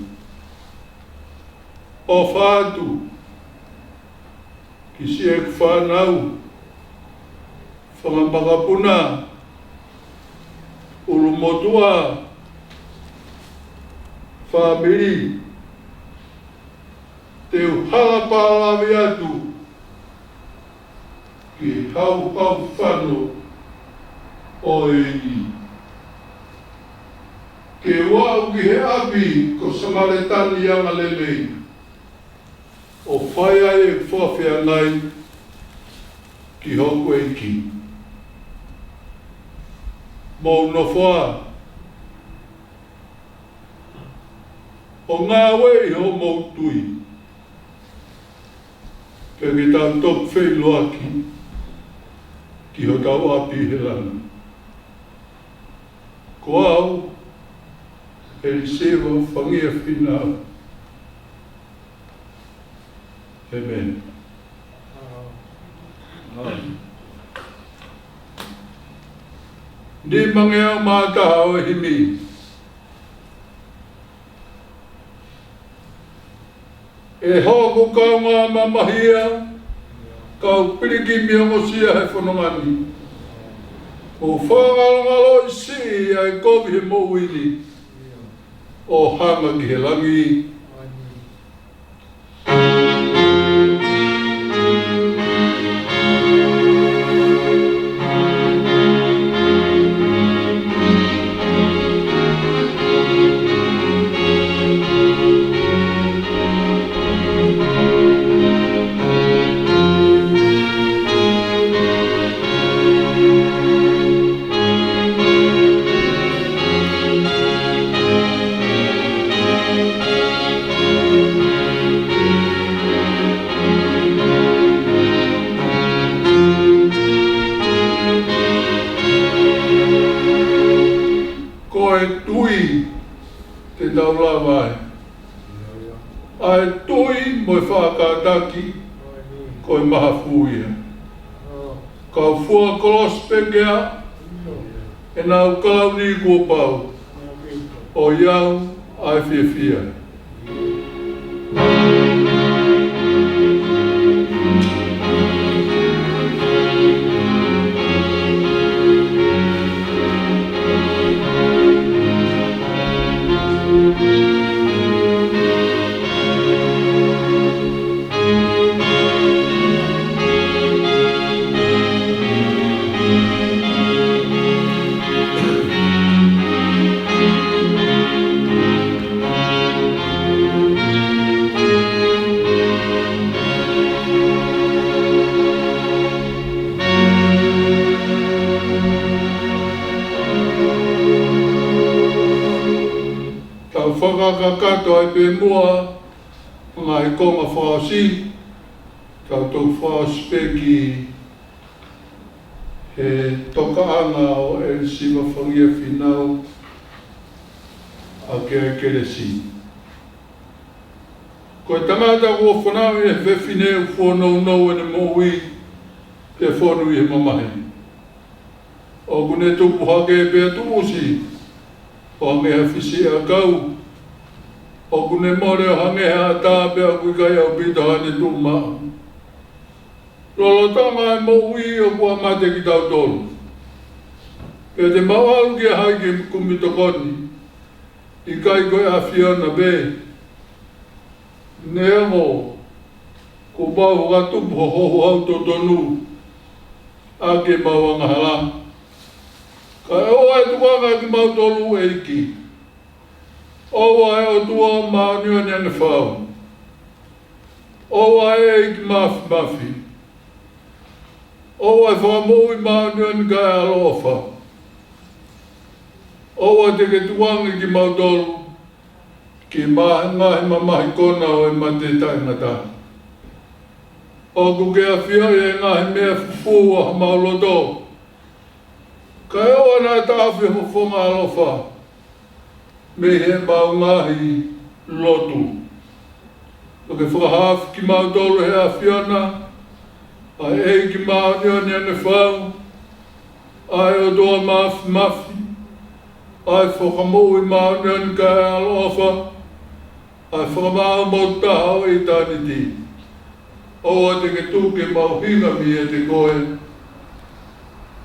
ʻOfa atu ki siʻeku fānau, fanga makapuna, ʻulumotuʻa, fāmili, te u hala pālavi atu ki he hauhau fano ʻo e ʻī. Ke u aʻu ki he ʻapi ko Samaletani angalelei, ʻo fai ai ʻeku fakafeangai ki hoku ʻEiki. Mou nofo ā, ʻo ngāue ʻi hoʻomou tui, pea ke tau toki feʻiloaki ki hotau ʻapi ʻi he langi. Ko au, ʻElisiva Fangia Fīnau. ʻĒmeni. Nimangeau mā taha ʻo e himi. ʻE hoku kaungā mamahia, kau pilikimi ongosia he fononga ni, mou fakangalongaloʻi siʻi ʻa e kovi he moʻui ni, ʻo hanga ki he langi. Ko e tui te tau lava ai. ʻA e tui mo e faʻa kātaki, ko e mahafu ia. Kau fua kolosi pē ke aʻu, ʻenau kalauni kuo pau, ʻo ʻiate au ʻa e fiefia. Tau fakakakato ai pē muʻa, ngaahi konga fakaʻosi, tau toki fakaʻosi pē ki he tokaʻanga ʻo ʻElisiva Fangia Fīnau ʻaki ʻa e kelesi. Ko e tangata kuo fanauʻi ʻe he fefine ʻoku fuonounou ʻene moʻui, pea fonu ʻi he mamahi. ʻOku ne tupu hake pea tuʻusi, ʻo hangē ha fisi ʻakau. ʻOku ne mole ʻo hangē ha ʻatā pea ʻoku ʻikai ʻaupito haʻane tuʻumaʻu. Lolotonga e moʻui ʻoku ʻikai mate kitautolu. Pea te mau ʻalu kia hai ke kumi tokoni? ʻIkai ko e ʻAfiona pē? Neongo kuo mau fakatupu ho houhau totonu ʻaki ʻemau angahala, kae ʻoua ʻe tukuange kimautolu ʻe he ʻEiki. ʻOua ʻe ʻOtua māʻoniʻoni ange fau. ʻOua ʻe ʻEiki māfimafi. ʻOua ʻe Fakamoʻui māʻoniʻoni kae ʻaloʻofa. ʻOua te ke tukuange kimautolu ki he ngaahi mamahi kona ʻo e mate taʻengata. ʻOku ke ʻafioʻi e ngaahi meʻa fufū ʻo homau loto. Kae ʻoua naʻa taʻofi ho fofonga ʻaloʻofa mei heʻemau ngaahi lotu. ʻOku ke fakahaofi kimautolu ʻe he ʻAfiona, ʻa e ʻEiki māʻoniʻoni ange fau, ʻa e ʻOtua māfimafi, ʻa e Fakamoʻui māʻoniʻoni kae ʻaloʻofa, ʻa e Fakamaau mo Taha ʻo ʻitāniti. ʻOua te ke tuku ke mau hinga meiate koe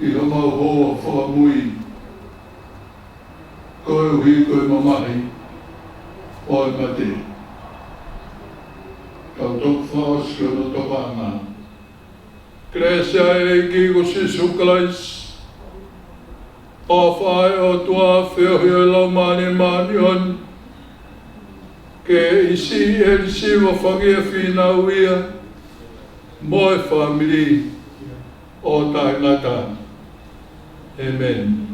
ʻi homau houa fakamui, koeʻuhi ko e mamahi ʻo e mate. Kau toki fakaʻosi ki hono tokanga. Kelesi ʻa e ʻEiki ko Sīsū Kalaisi, ʻofa ʻa e ʻOtua, feohi ʻo e Laumālie Māʻoniʻoni, ke ʻi siʻi ʻElisiva Fagia Fīnauia mo e fāmili ʻo taʻengata. ʻĒmeni.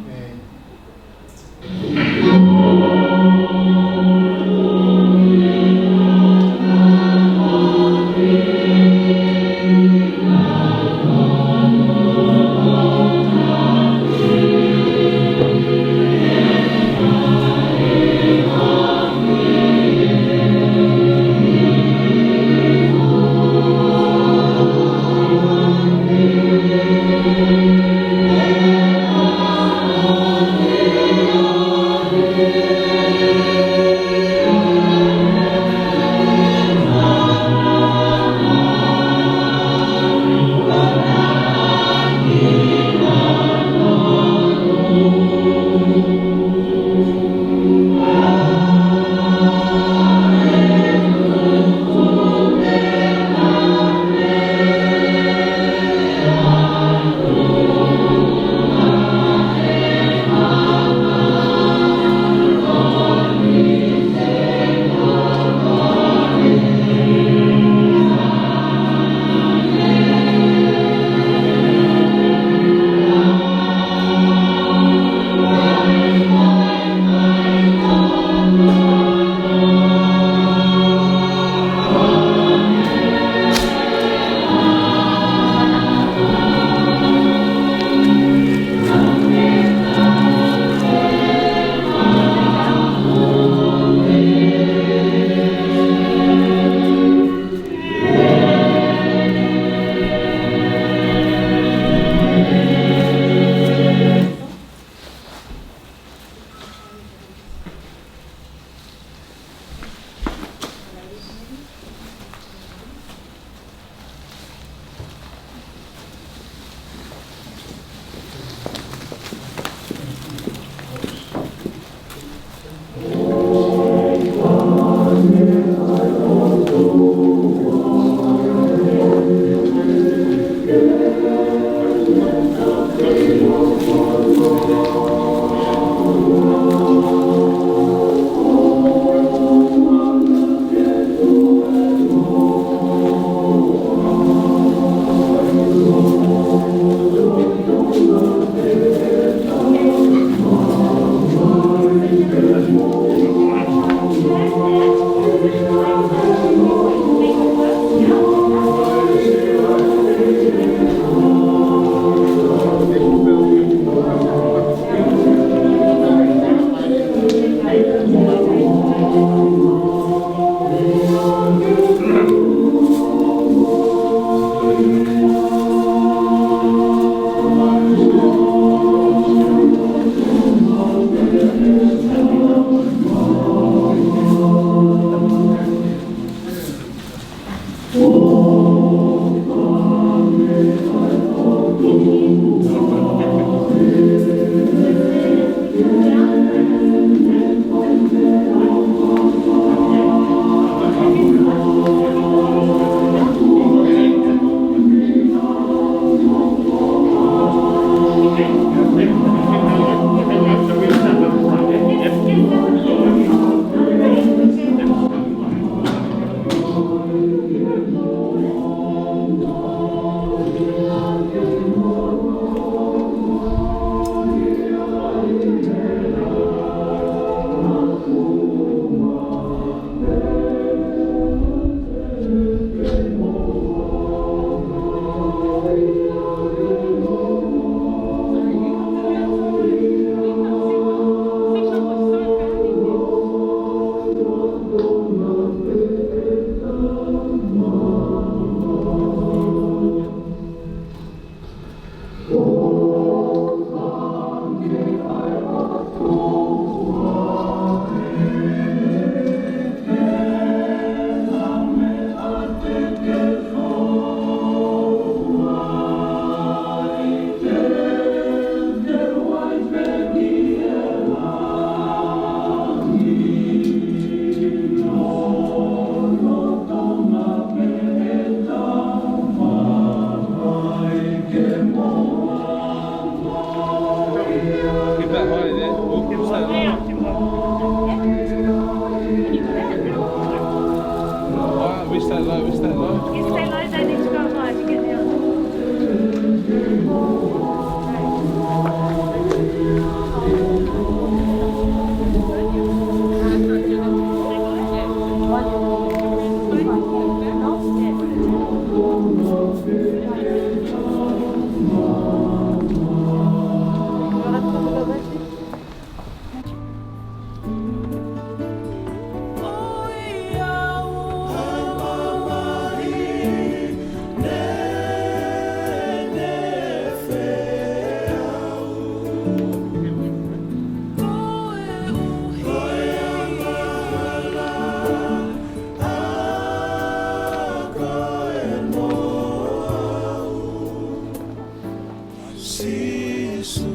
Sīsū.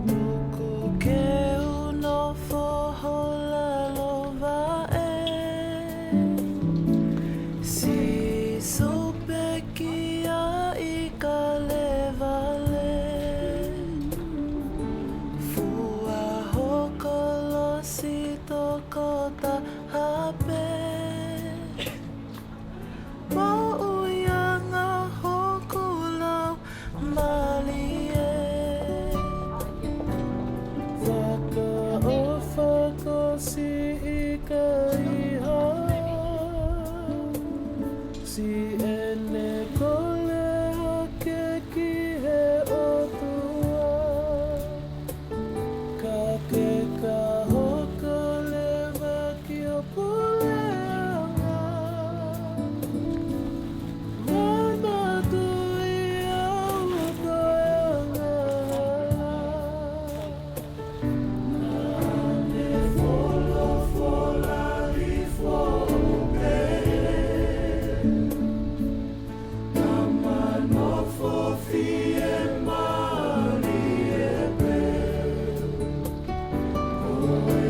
Tuku ke u nofo ho lalo vaʻe, Sīsū, pekia ʻi Kalevale. Fua ho kolosi tokotaha pē, moʻui anga hoku laumālie. Fakaʻofa ko siʻi kaihaʻa, siʻene kole hake ki he ʻOtua. Ka ke ka hoko leva ki ho puleʻanga, manatuʻi au ko e angahala. Naʻa ne folofola hifo pē, Tama nofo fiemālie pē, ko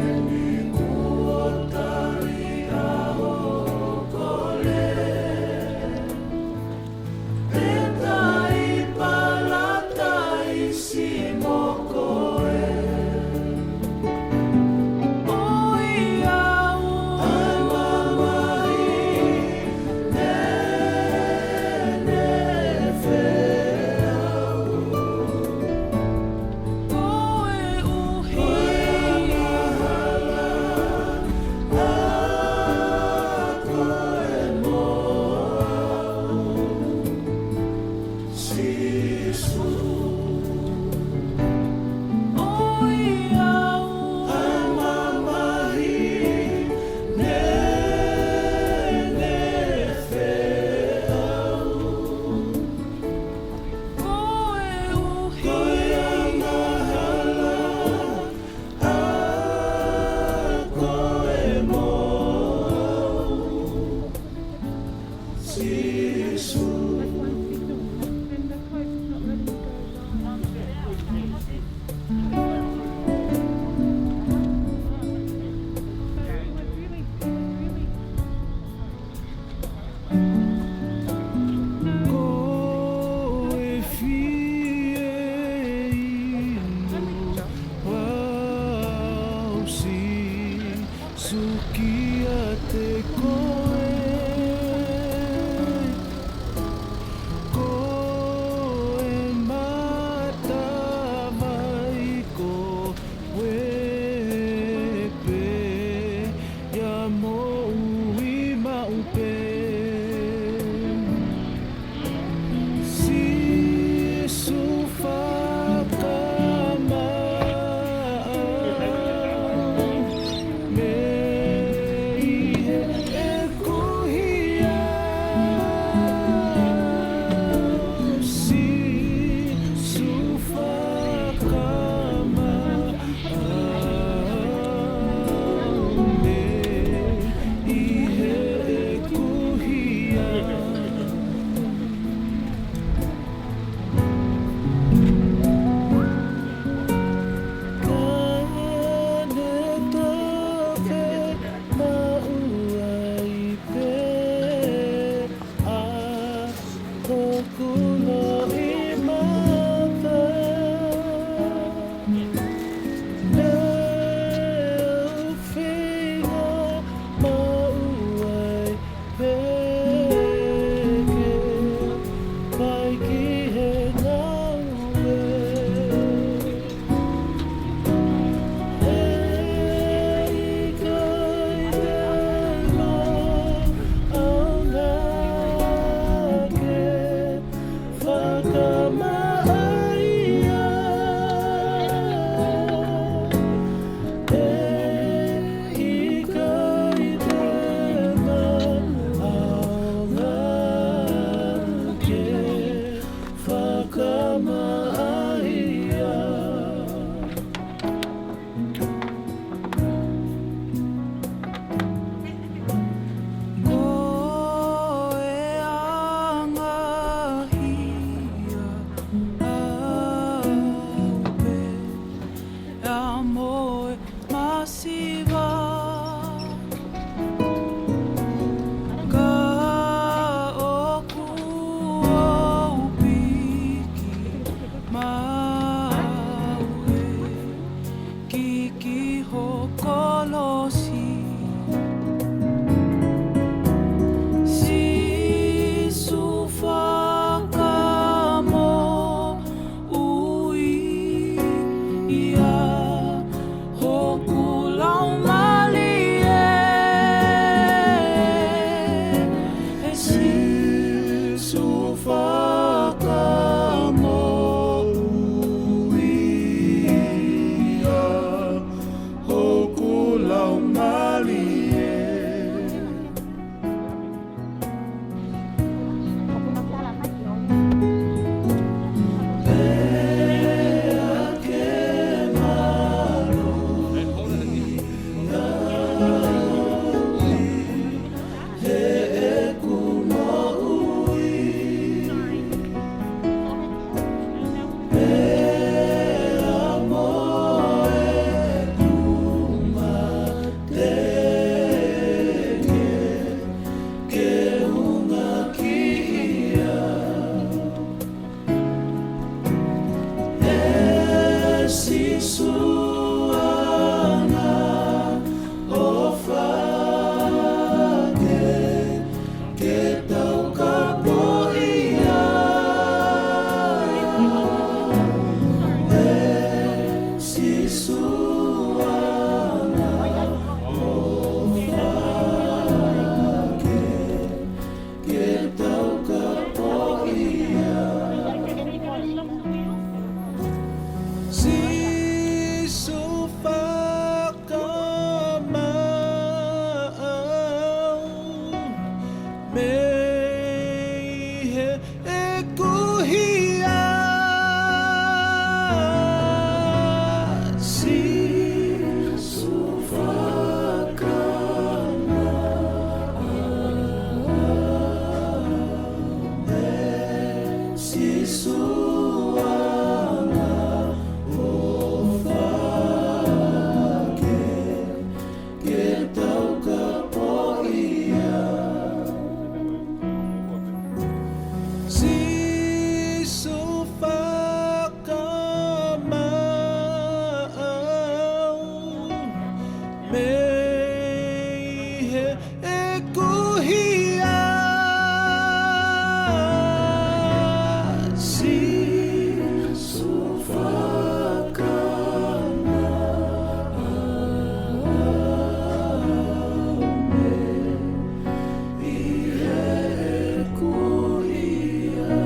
eni kuo tali ʻa hoʻo kole, pea ta ʻi Palataisi mo koe. ʻOiauē, ʻa e mamahi, neʻe ne feʻauhi, koeʻuhi ko e angahala ʻa koe mo au. Sīsū. ʻOiauē, ʻa e mamahi, neʻe ne feʻauhi, koeʻuhi ko e angahala ʻa koe mo au. Sīsū. Ko e fieinua au, Sīsū, kiate koe. ʻEku hia, Sīsū fakamaau, Sīsū ʻoua ʻo fake ke tau kapoʻia. Sīsū fakamaau mei heʻeku hia, Sīsū fakamaau mei heʻeku hia.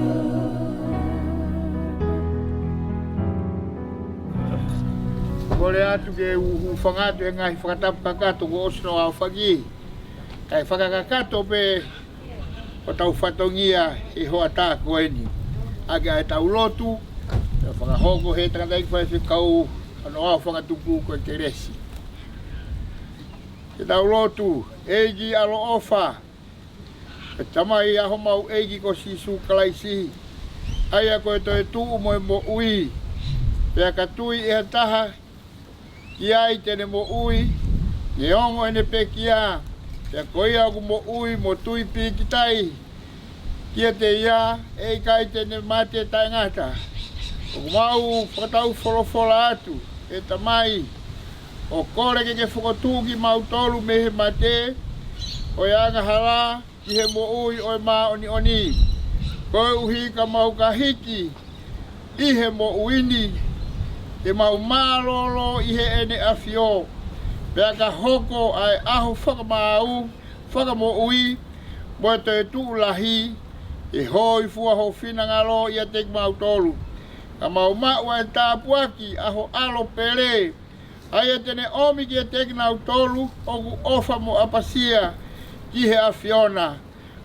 Kole atu ke u hūfanga atu he ngaahi fakatapu kakato kuo ʻosi noaofaki, kae fakakakato pē hotau fatongia he hoʻatā ko eni. ʻAki ʻa ʻetau lotu, ʻe fakahoko he tangataʻeiki faifekau ʻa noa fakatupu ko e kelesi. Ke tau lotu. ʻEiki ʻaloʻofa, ʻe Tamai ʻa homau ʻEiki ko Sīsū Kalaisi, ʻa ia ko e toetuʻu mo e moʻui, pea ka tui ʻe ha taha ki ai te ne moʻui, neongo ʻene pekia, pea ko ia ʻoku moʻui mo tui pīkitai kiate ia, ʻe ʻikai te ne mate taʻengata. ʻOku mau fakataufolofola atu, ʻe Tamai, ʻo kole ke ke fokotuʻu kimautolu mei he mate ʻo e angahala ki he moʻui ʻo e māʻoniʻoni. Koeʻuhi ka mau ka hiki ʻi he moʻui ni, te mau mālōlō ʻi heʻene ʻafio, pea ka hoko ʻa e ʻaho fakamaau, fakamoʻui, mo e toetuʻu lahi, ʻe hōifua ho finangalo ʻiate kimautolu. Ka mau maʻu ʻa e tāpuaki ʻa ho ʻAlo pele, ʻa ia te ne ʻomi kiate kinautolu ʻoku ʻofa mo ʻapasia ki he ʻAfiona,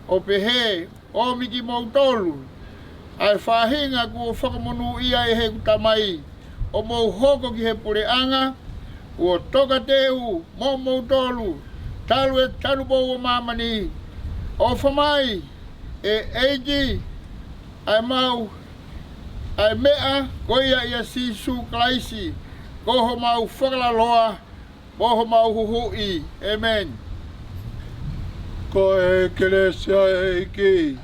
ʻo pehē, ʻomi kimoutolu, ʻa e faʻahinga kuo fakamonūʻia ʻe heʻeku Tamai, ʻo mou hoko ki he puleʻanga, kuo tokateu mo moutolu, talu e tanupou ʻo māmani. ʻOfa mai, ʻe ʻEiki, ʻa e mau, ʻa e meʻa ko ia ʻia Sīsū Kalaisi, ko homau fakalaloa, mo homau huhuʻi. ʻĒmeni. Ko e kelesi ʻa e ʻEiki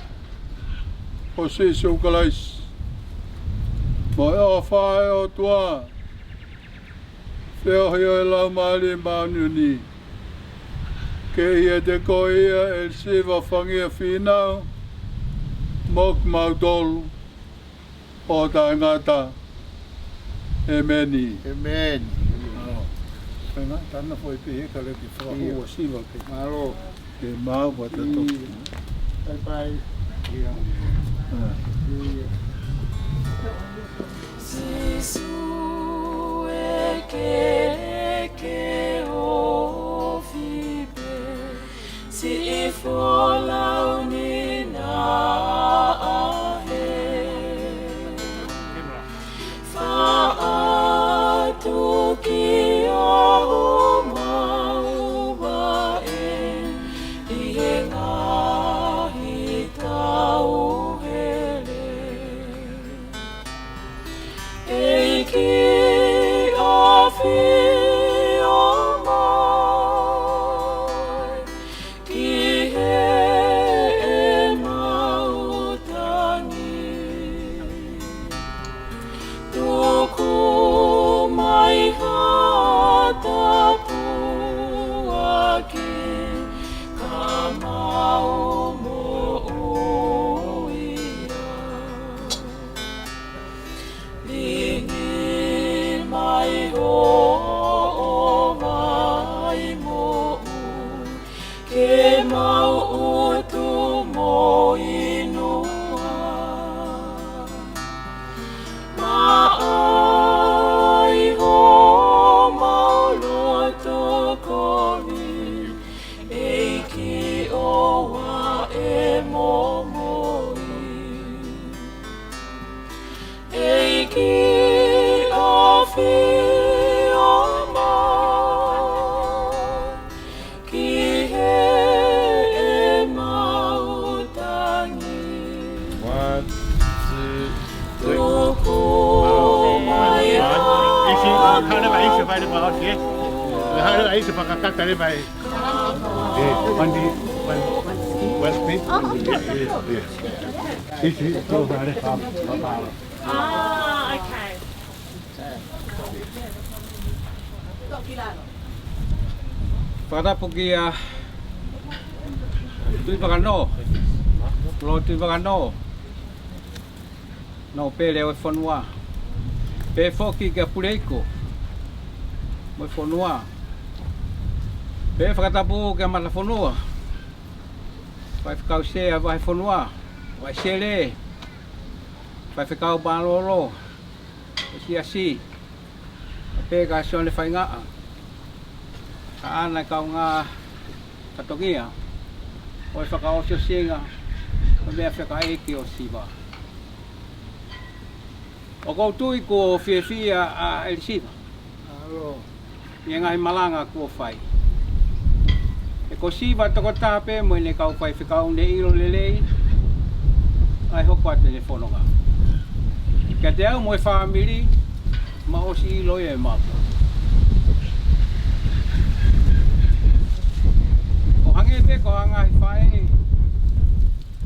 ko Sīsū Kalaisi, mo e ʻofa ʻa e ʻOtua, feohi ʻo e Laumālie Māʻoniʻoni, ke ʻiate koe ia ʻElisiva Fangia Fīnau, mo kimautolu ʻo taʻengata. ʻĒmeni. ʻĒmeni. Mālō. Pea ngata na foʻi pehē ka leki fakahū ʻa Siva ke. Mālō. Ke mau ʻa tatou. Bye bye. Sīsū ʻe ke, ke ofi pē, siʻi folau ni naʻa he. Faʻa tuki ʻa homau vaʻe ʻi he ngaahi tauhele. ʻEiki ʻafio mai ki he Leva ʻosi, ē? Hā, ʻai se fakakata leva, ē. Ē, one, one, one, please. Ē, ē, ē. Isi, tō, hale, fa, fa, fa. Ah, okay. Fakatapu kia Tuʻivakanō, Lord Tuʻivakanō, Nōpele ʻo e fonua. Pehē foki kia Puleiko mo e fonua. Pehē fakatapu kia Matafonua, Faifekau Sea Vahefonua, Vahe Sele, Faifekau Mālōlō, ʻo e Siasi, pea pehē kia Sione Faingaʻa, ʻa ʻene kaungā fatongia ʻo e fakaʻosiʻosinga ʻo e meʻa fakaʻeiki ʻo Siva. ʻOku ou tui kuo fiefia ʻa ʻEli Siva ʻi he ngaahi malanga kuo fai. He ko Siva tokotaha pē mo ʻene kau faifekau ne ʻilo lelei ʻa e hoko atu ʻene fononga. Kiate au mo e fāmili, ma ʻosi ʻilo ia ʻe mautolu. ʻO hangē pē ko ha ngaahi faʻē ʻi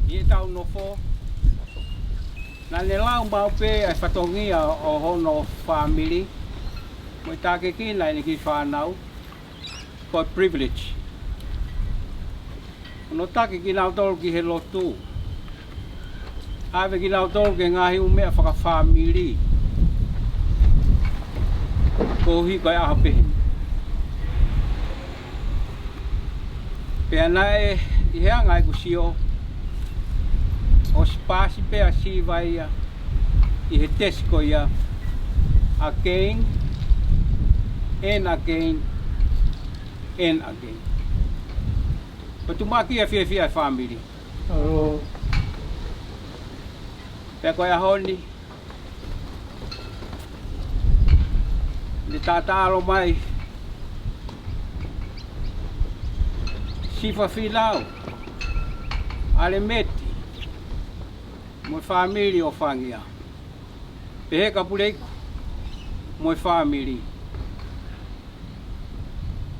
heʻetau nofo, naʻa ne lau maʻu pē ʻa e fatongia ʻo hono fāmili, mo e takiekina ʻene kiʻi fānau, ko e privilege. Hono taki kinautolu ki he lotu, ʻave kinautolu ki he ngaahi ʻū meʻa fakafāmili, koeʻuhi ko e ʻaho pehē ni. Pea naʻe ʻi he anga ʻeku sio, ʻosi paasi pē ʻa Siva ia ʻi he tesi ko ia, again and again and again. Ko e tumuʻaki ia e fiefia e fāmili. Pea ko e ʻaho ni, ne taʻataʻalo mai Siva Finau ʻAlemeti mo e fāmili ʻo Fangia. Pehē kia Puleiku mo e fāmili,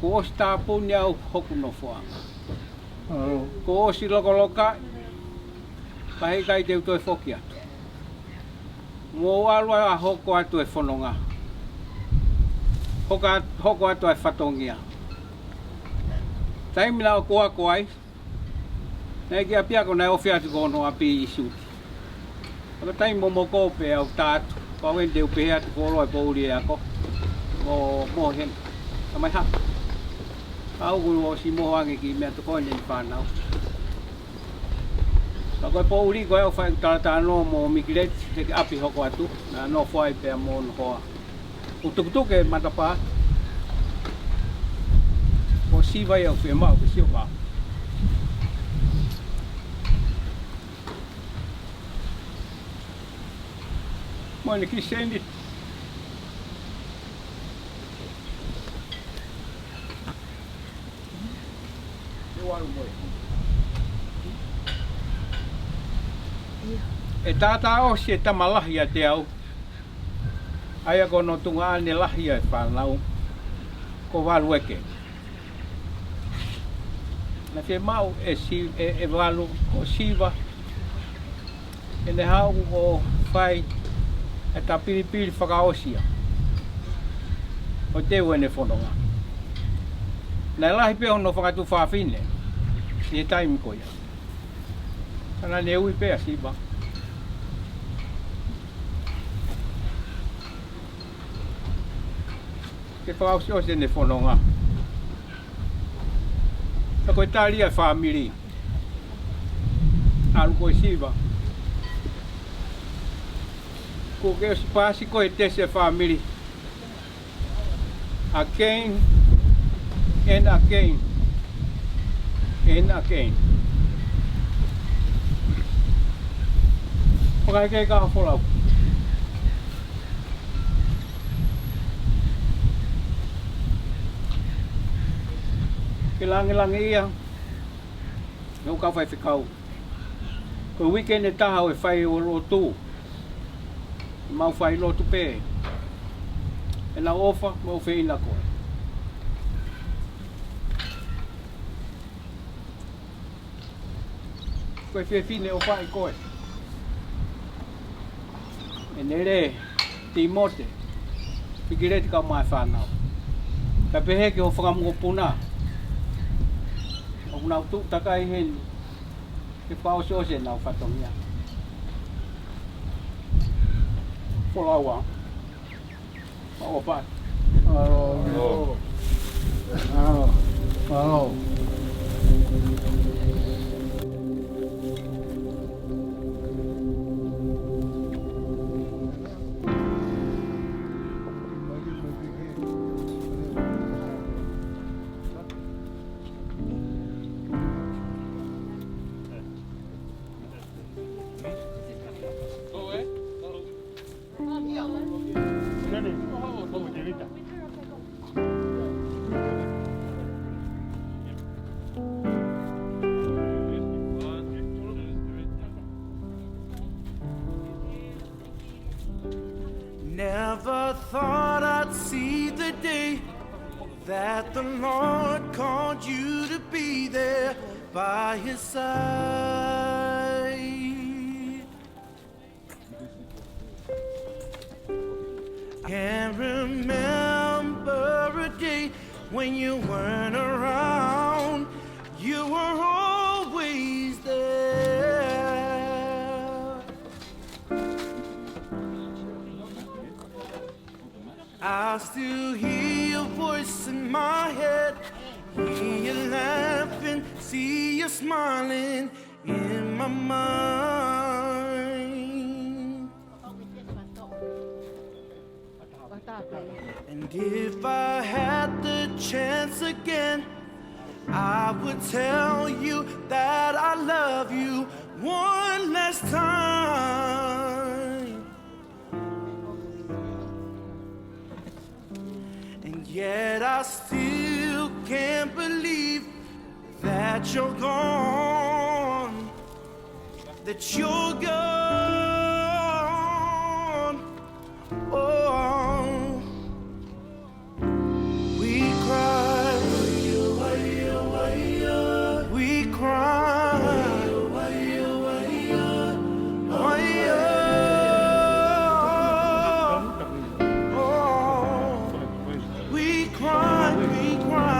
kuo ʻosi tāpuni au hoku nofoʻanga. Kuo ʻosi lokolokaʻi, ka heʻikai te u toe foki atu. Mou ʻalu ā hoko atu e fononga. Hoka-, hoko atu e fatongia. Taimi naʻa ku ako ai, naʻe ʻikai ke ʻapiako, naʻe ofi atu ki hono ʻapi ʻi Siuti. Ka ko e taimi momoko pē au tā atu, ko au eni te u pehē atu ko e ʻalu e poʻuli e ako. Mo, mo heni. Ka mai ha. Ka u kuo ʻosi moho ange ki he meʻa tokoni ʻene fānau. Ka ko e poʻuli ko ē ʻoku fai ʻeku talatalanoa mo Mikileti, he ʻikai ke ʻapi hoko atu, naʻa nofo ai pea mo hono hoa. ʻOku tukutuku e matapā, ko Siva ia ʻoku fiemaʻu ke sio ki ai. Mo ʻene kiʻi sēniti. ʻE taʻataʻalo ʻosi e tama lahi ʻiate au, ʻa ia ko hono tuongaʻane lahi ʻa e fānau, ko Valueke. Naʻe fiemaʻu ʻe Si-, ʻe, ʻe Valu, ko Siva, ʻene haʻu ʻo fai e tāpilipili fakaʻosi ia ʻo teu ʻene fononga. Naʻe lahi pē hono fanga tuofāfine ʻi he taimi ko ia. Ka naʻa ne ui pē ʻa Siva ke fakaʻosiʻosi ʻene fononga. Ka ko e tali ʻa e fāmili, ʻalu ko ē Siva, kuo ke ʻosi paasi koe he tesi ʻa e fāmili. Again and again and again. Fakaheke ka folau. Ke langilangiʻia ʻa e kau faifekau. Ko e uike ʻe taha ʻo e fai ʻo e lotu, mau fai lotu pē. ʻenau ʻofa mo e ʻofeina koe. Ko e fefine ʻofaʻi koe. ʻEne lē, Tīmote, Pikileti kae ʻumaʻā e fānau. Kae pehē ki hoʻo fanga mokopuna. ʻOku nau tuʻu takai heni. Ke fakaʻosiʻosi ʻenau fatongia. Folau ā. Mālō ʻaupito. Mālō. Mālō. Mālō. Never thought I'd see the day that the Lord called you to be there by his side. Can't remember a day when you weren't around. You were always there. I still hear your voice in my head. Hear you laughing, see you smiling in my mind. And if I had the chance again, I would tell you that I love you one last time. And yet I still can't believe that you're gone, that you're gone. Oh, we cry, we cry. Oh, we cry, we cry.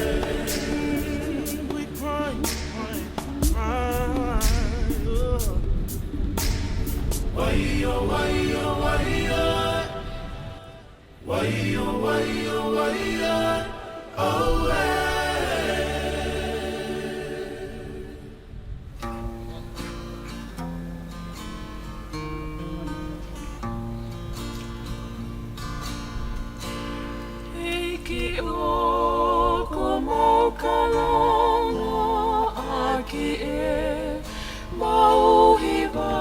We cry, we cry, we cry, oh. Why, oh, why, oh, why, oh. Why, oh, why, oh, why, oh, oh, eh. ʻEiki ʻoku mau kalanga ʻaki ʻemau hiva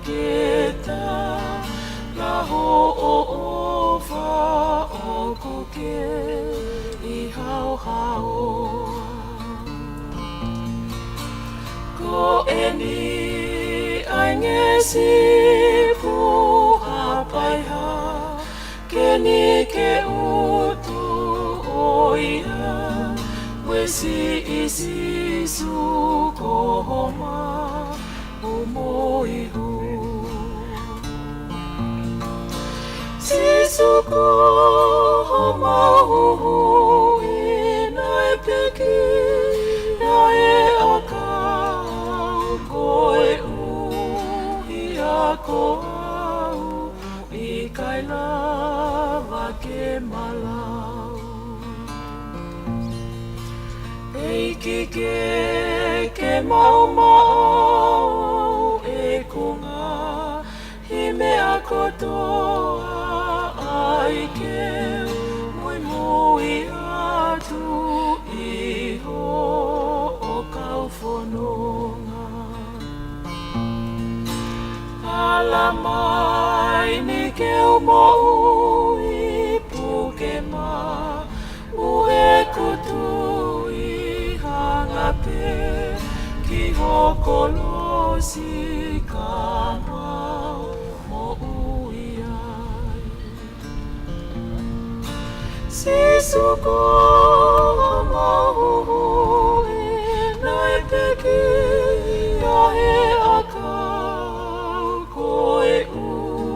ke tala hoʻo ʻofa ʻoku kei haohaoa. Ko eni ʻa e ngaahi sipi ʻoku hapai hake ni ke utu ʻo ia, mo e siʻi Sīsū ko homau moʻui. Sīsū ko homau Huhuʻi naʻe pekia ʻe he ʻakau, koeʻuhi ko au ʻikai lava ke ma lau. ʻEiki ke, ke maʻumaʻu ʻeku ngaahi meʻa kotoa ʻai ke u muimui atu ʻi hoʻo kau fononga. Ala mai ni ke u moʻui puke maʻu ʻeku tui, hanga pē ki ho kolosi ka mau moʻui ai. Sīsū ko homau Huhuʻi naʻe pekia ʻe he ʻakau, koeʻuhi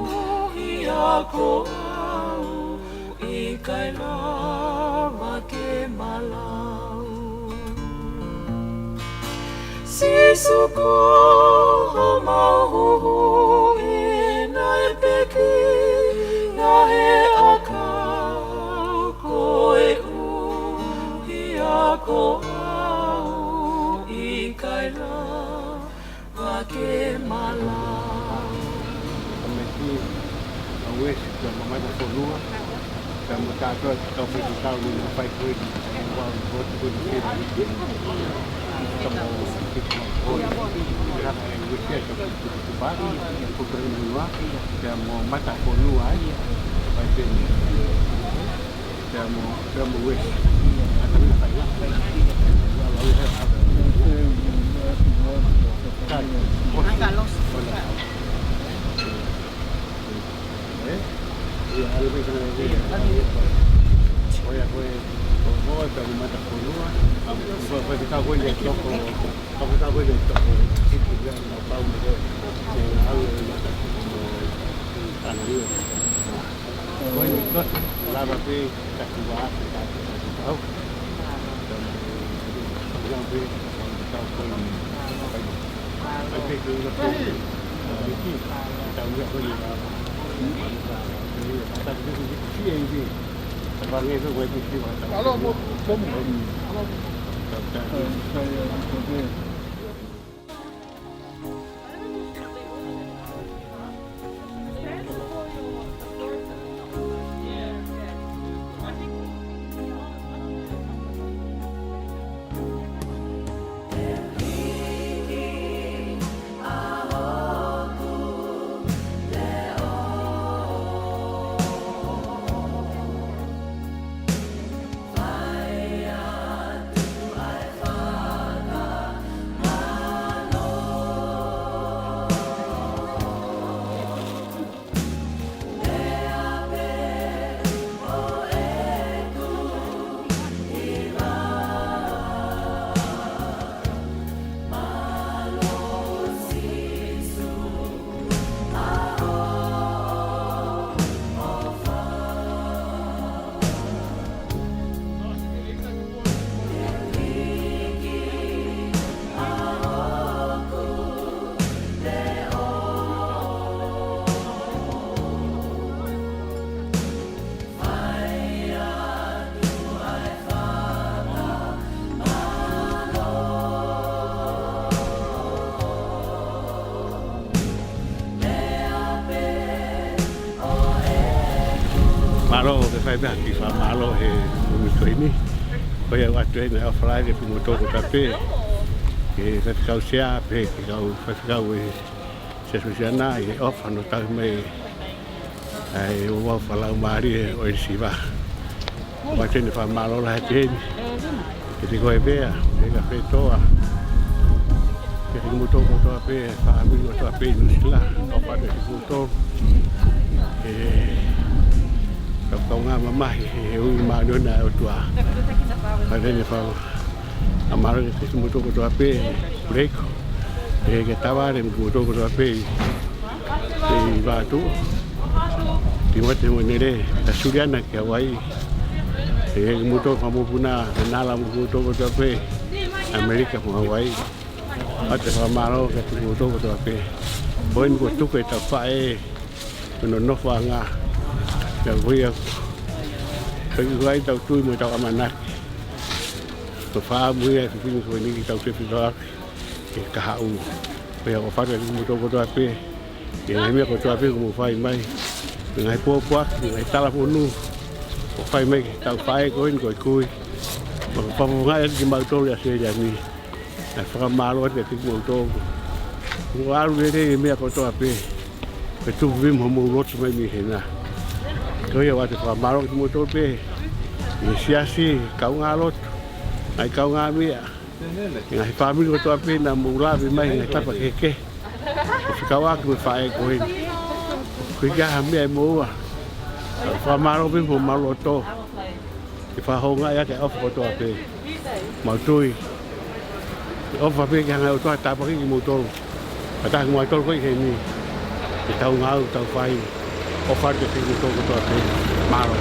ko au ʻikai lava ke ma lau. Sīsū ko homau Huhuʻi naʻe pekia ʻe he ʻakau, koeʻuhi ko au ʻikai lava ke ma lau. Komiti, ʻa Uesi, pea mo Matafonua, pea mo e kātoa ʻo e kau faifekau naʻa nau fai ko eni, ʻa e vau, ʻo e kau faifekau naʻa nau fai ko eni. Pea mo Uesi, ʻa e kau faifekau, pea mo Matafonua, ʻa e fai ko eni. Te amo, te amo Wes. Ata mi na kai la. Aka los. Hola. Eh? Ia, alo me kana. Ia, alo. Oia, koe. Ko, ko, te amo Matafonua. Am, ko, ko, te kau koe le toko. Ko, ko, te kau koe le toko. Siki, ia, no, pau, mo, koe. Te amo Matafonua. Ana, ia. Ko e ni kosi, lava pē, taku vā, taku, taku tau. Taku, taku pē, taku tau ko e ni. Ai pē ke ula pē, ā, iki, tau ia ko e ni lava. Taku pē, ki e ivi. Taku ange pē, ko e ni ki vā, taku. Alo, mo, mo, mo. Taku, taku. Ai, ai, ai, ai. Pea kiʻi fakamālō he ʻuhinga ko eni. Ko ia ʻoatu eni ʻa e ʻofa lahi kiate kimoutolu kotoa pē, ki he faifekau sea, pea ki he kau faifekau ʻi he Siasi Uēsiliana, ʻi he ʻofa hono tauhi mai ʻa e ouau fakalaumālie ʻo e siva. ʻOatu eni e fakamālō lahi atu eni kiate koe Pea, pea kia Fetoa, kiate kimoutolu kotoa pē, fāmili kotoa pē ʻi Nuʻusila, ʻofa atu kiate kimoutolu. ʻE, kau kaungā mamahi, he ʻuhinga māʻoniʻoni ʻa e ʻOtua. ʻOatu eni e fakamālō kiate kimoutolu kotoa pē, Puleiko, pea kia Tavale mo kimoutolu kotoa pē ʻi Vavaʻu, Timoti mo Nele, pea Suliana ki Hauaiʻi. Pea kimoutolu fakamokopuna, Nala mo kimoutolu kotoa pē, ʻAmelika mo Hauaiʻi. ʻOatu e fakamālō kiate kimoutolu kotoa pē. Ko eni kuo tuku ʻetau faʻē ki hono nofoʻanga. Pea ko ia, ko ia ʻoku ʻi ai ʻetau tui mo ʻetau ʻamanaki. Ko e fakaʻamu ia e fefine ko eni ke tau fefine ʻaki ki he kahaʻu. Pea ʻofa atu kiate kimoutolu kotoa pē, ʻi he ngaahi meʻa kotoa pē ʻoku mou fai mai, ʻi he ngaahi pōpoaki, ʻi he ngaahi talamonū ʻoku fai mai ki heʻetau faʻē ko eni ko e kui. Pea ʻoku fakafofongaʻi atu kimautolu ʻi ʻAositelēlia ni. ʻA e fakamālō atu kiate kimoutolu. Kuo ʻalu lelei e meʻa kotoa pē. Ko e tupu vivili hoʻomou lotu mai mei hena. Ko ia ʻoatu e fakamālō kiate kimoutolu pē, ʻi he siasi, kaungālotu, ngaahi kaungāmeʻa, ngaahi fāmili kotoa pē naʻa mou lave mai he ngaahi tapa kehekehe ʻo fekauʻaki mo e faʻē ko eni. Ko e hā ha meʻa ʻe moua, fakamālō pē mo homou loto. Ke fakahoungaʻi ʻaki e ʻofa kotoa pē. Mau tui ʻe ʻofa pē ke hanga ʻe he ʻOtua ʻo tāpuakiʻi kimoutolu. Kātaki kimautolu ko eni ke tau ngāue, tau fai. ʻOfa atu kiate kimoutolu kotoa pē. Mālō.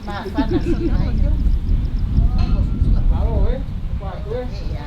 Māfana ki mai. Mālō, ē? Mālō, ē? Ia.